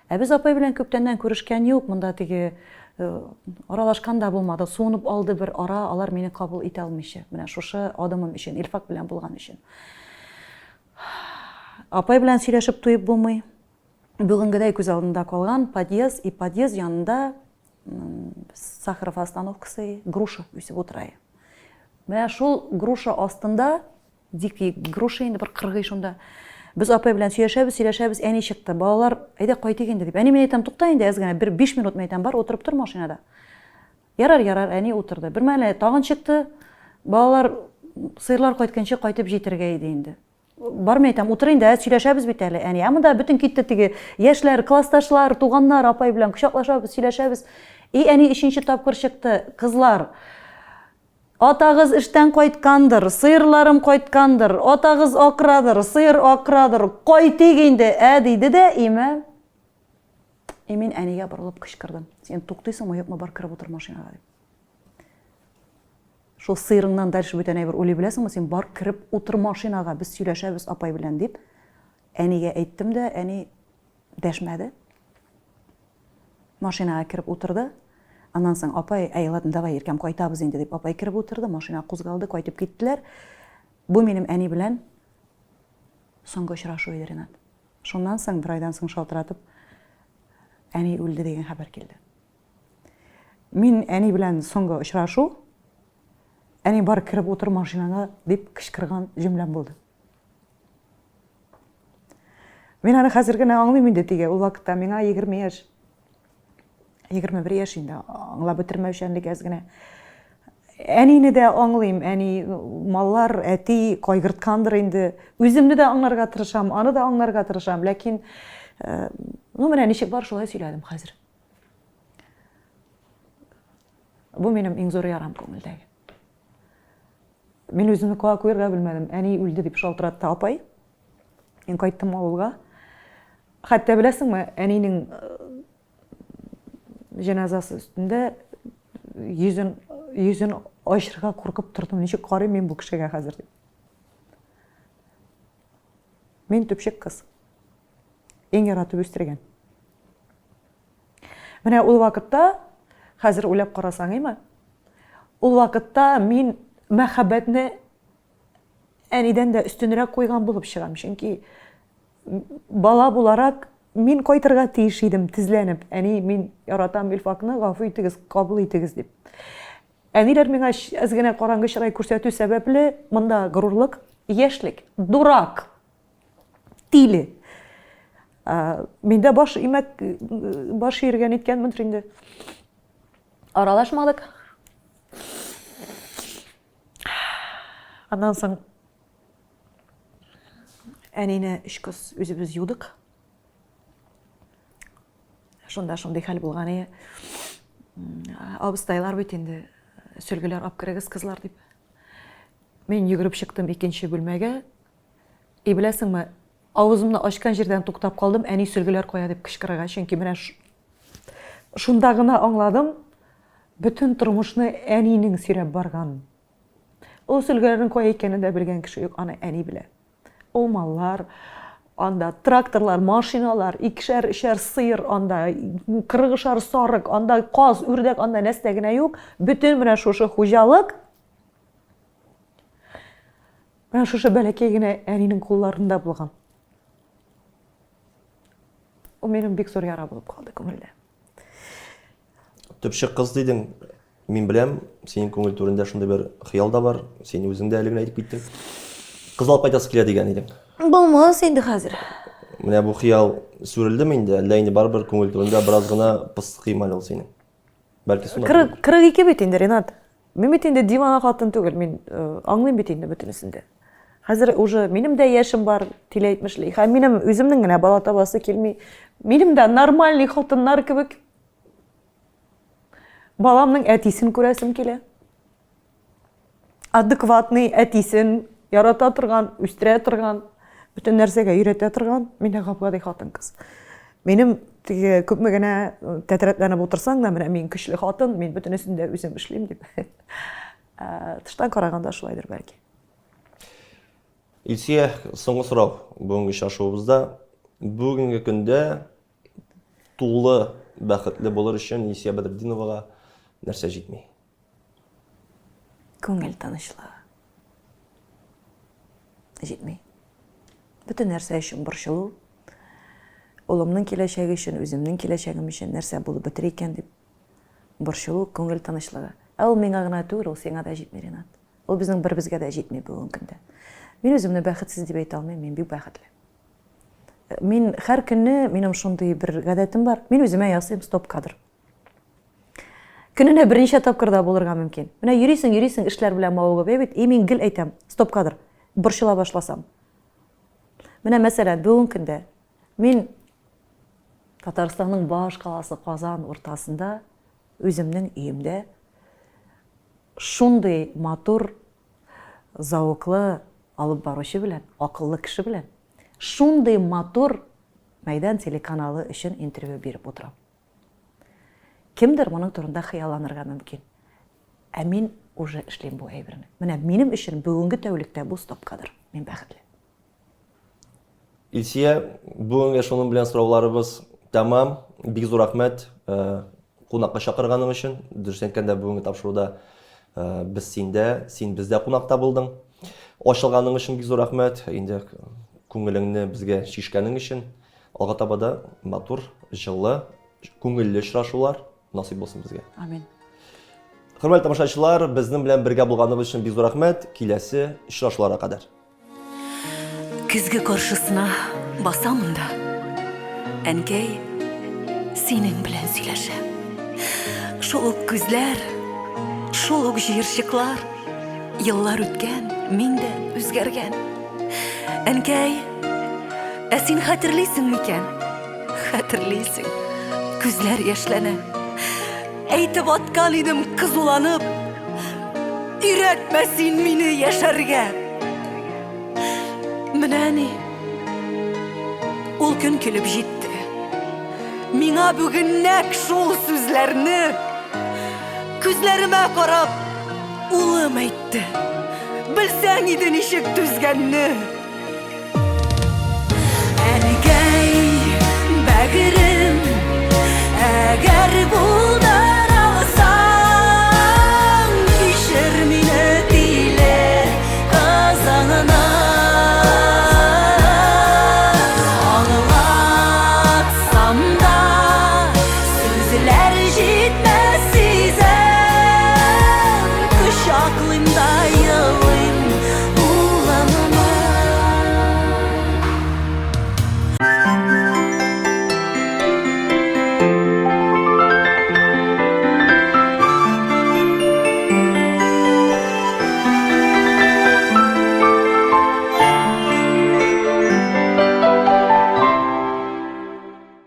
Ә без апай белән күптәннән күрешкән юк, монда теге Аралашкан да булмады, суынып алды бер ара, алар мине кабул итә алмыйча. Менә шушы адымым өчен, Илфак белән булган өчен. Апай белән сөйләшеп туеп булмый. Бүгенгедәй күз алдында калган подъезд и подъезд янында Сахаров остановкасы, груша үсеп утыра. Менә шул груша астында дикий груша инде бер кыргый шунда. Без апай белән сөйләшәбез, сөйләшәбез, әни чыкты. Балалар, әйдә кайтыйк инде дип. Әни мин әйтәм, тукта инде әз генә, бер 5 минут мин әйтәм, бар утырып тор машинада. Ярар, ярар, әни утырды. Бер мәле тагын чыкты. Балалар сыерлар кайтканчы кайтып җитәргә иде инде. Бар мин әйтәм, утыр инде, ә сөйләшәбез бит әле, әни. Ә монда бөтен китте теге яшьләр, классташлар, туганнар апай белән кочаклашабыз, сөйләшәбез. И әни өченче тапкыр чыкты. Кызлар, атагыз эштән кайткандыр, сыерларым кайткандыр, атагыз акырадыр, сыер акырадыр, кайтыйк инде, ә диде дә, име. И мин әнигә борылып кычкырдым. Син туктыйсыңмы, юкмы, бар кереп утыр машинага дип. Шул сыерыңнан дальше бүтән әйбер уйлый беләсеңме син, бар кереп утыр машинага, без сөйләшәбез апай белән, дип, әнигә әйттем дә, әни дәшмәде. Машинага кереп утырды. Аннан соң апай, әй, ладно, давай, иркәм, кайтабыз инде, дип апай кереп утырды, машина кузгалды, кайтып киттеләр. Бу минем әни белән соңгы очрашу иде, Ренат. Шуннан соң, бер айдан соң шалтыратып, әни үлде дигән хәбәр килде. Мин әни белән соңгы очрашу, әни бар кереп утыр машинаңа дип кычкырган җөмләм булды. Мин аны хәзер генә аңлыйм инде тиге. Ул вакытта миңа 20 яшь. 21 яшь инде, аңлап бетермәүчәнлек әз генә. Әнине дә аңлыйм, әни маллар, әти кайгырткандыр инде. Үземне дә аңларга тырышам, аны да аңларга тырышам, ләкин э, ну менә ничек бар шулай сөйләдем хәзер. Бу минем иң зур ярам күңелдәге. Мин үземне куа куерга белмәдем. Әни үлде дип шалтыратты апай. Мин кайттым авылга. Хәтта беләсеңме, әнинең э, җеназасы өстендә йөзен йөзен ачырга куркып тордым. Ничек карыйм мин бу кешегә хәзер дип. Мин төпчек кыз. Иң яратып үстергән. Менә ул вакытта, хәзер уйлап карасаң, әйме? Ул вакытта мин мәхәббәтне әнидән дә өстенрәк куйган булып чыгам, чөнки бала буларак мин кайтырга тиеш идем тезләнеп, әни, мин яратам Илфакны, гафу итегез, кабул итегез дип. Әниләр миңа әз генә караңгы чырай күрсәтү сәбәпле, монда горурлык, яшьлек, дурак. Тиле. Миндә баш имәк, баш иергән иткәнмендер инде. Аралашмадык. Аннан соң әнине өч кыз үзебез юдык. Шунда шундый хәл булган иде. Абыстайлар бит инде сөлгеләр алып керегез, кызлар дип. Мин йөгереп чыктым икенче бүлмәгә. И беләсеңме, авызымны ачкан җирдән туктап калдым, әни сөлгеләр кая дип кычкырырга, чөнки менә шунда гына аңладым, бөтен тормышны әнинең сөйрәп барганын. Ул сөлгеләрнең кая икәнен дә белгән кеше юк, аны әни белә. Ул маллар, анда тракторлар, машиналар, икешәр, өчәр сыер анда, кырыгышар сарык, анда каз, үрдәк, анда нәрсә генә юк. Бөтен менә шушы хуҗалык Менә шушы бәләкәй генә әнинең кулларында булган. Ул минем бик зур яра булып калды күңелдә. Төпчек кыз дидең. Мин беләм, синең күңел түрендә шундый бер хыял да бар. Син үзең дә әле генә әйтеп киттең. Кыз алып кайтасы килә дигән идең. Булмас инде хәзер. Менә бу хыял сүрелдеме инде, әллә инде барыбер күңел түрендә бераз гына пыскыймы әле ул синең? Бәлки сунар. 42 бит инде, Ренат. Мин бит инде дивана хатын түгел, мин э, аңлыйм бит инде бөтенесен дә. Хәзер уже минем дә яшем бар, тиле әйтмешли. Һәм минем үземнең генә бала табасы килми. Минем дә нормальный хатыннар кебек баламның әтисен күрәсем килә. Адекватный әтисен ярата торган, үстерә торган, бөтен нәрсәгә өйрәтә торган мин дә гап-гади хатын-кыз. Минем теге күпме генә э, тәтрәтләнеп утырсаң да, менә мин көчле хатын, мин бөтенесен дә үзем эшлим дип. Э, тыштан караганда шулайдыр бәлки. Илсөя, соңгы сорау бүгенге очрашуыбызда. Бүгенге көндә тулы Бәхетле булыр өчен Илсөя Бәдретдиновага нәрсә җитми? Күңел тынычлыгы. Җитми. Бөтен нәрсә өчен борчылу. Улымның киләчәге өчен, үземнең киләчәгем өчен нәрсә булып бетер икән дип борчылу, күңел тынычлыгы. Ә ул миңа гына түгел, ул сиңа да җитми, Ринат. Ул безнең беребезгә дә җитми бүгенге көндә. Мин үземне бәхетсез дип әйтә алмыйм, мин бик бәхетле. Мин һәр көнне, минем шундый бер гадәтем бар, мин үземә ясыйм стоп-кадр. Көненә берничә тапкыр да булырга мөмкин. Менә йөрисең, йөрисең, эшләр белән мавыгып, әй бит, и мин гел әйтәм, стоп-кадр, борчыла башласам. Менә мәсәлән, бүгенге көндә мин Татарстанның баш каласы Казан уртасында үземнең өемдә шундый матур, зәвыклы алып баручы белән, акыллы кеше белән шундый матур Мәйдан телеканалы өчен интервью биреп утырам. Кемдер моның турында хыялланырга мөмкин. Ә мин уже эшлим бу әйберне. Менә минем өчен бүгенге тәүлектә бу стоп-кадр. Мин бәхетле. Илсия, бүгенгә шуның белән сорауларыбыз тәмам. Бик зур рәхмәт э, кунакка чакырганың өчен. Дөрес әйткәндә, бүгенге тапшыруда э, без синдә, син бездә кунакта булдың. Ачылганың өчен бик зур рәхмәт. Инде күңелеңне безгә чишкәнең өчен. Алга таба да матур, җылы, күңелле очрашулар насыйп булсын безгә. Амин. Хөрмәтле тамашачылар, безнең белән бергә булганыгыз өчен бик зур рәхмәт. Киләсе очрашуларга кадәр. Көзге каршысына басамын да, әнкәй, синең белән сөйләшәм. Шул ук күзләр, шул ук җыерчыклар. Еллар үткән, мин дә үзгәргән. Әнкәй, ә син хәтерлисең микән? Хәтерлисең. Күзләр яшьләнә. Әйтеп аткан идем кызуланып. Өйрәтмә син мине яшәргә. Менә ни. Ул көн килеп җитте. Миңа бүген нәкъ шул сүзләрне күзләремә карап улым әйтте. Белсәң иде ничек түзгәнне. Әнкәй, бәгырем, әгәр булды.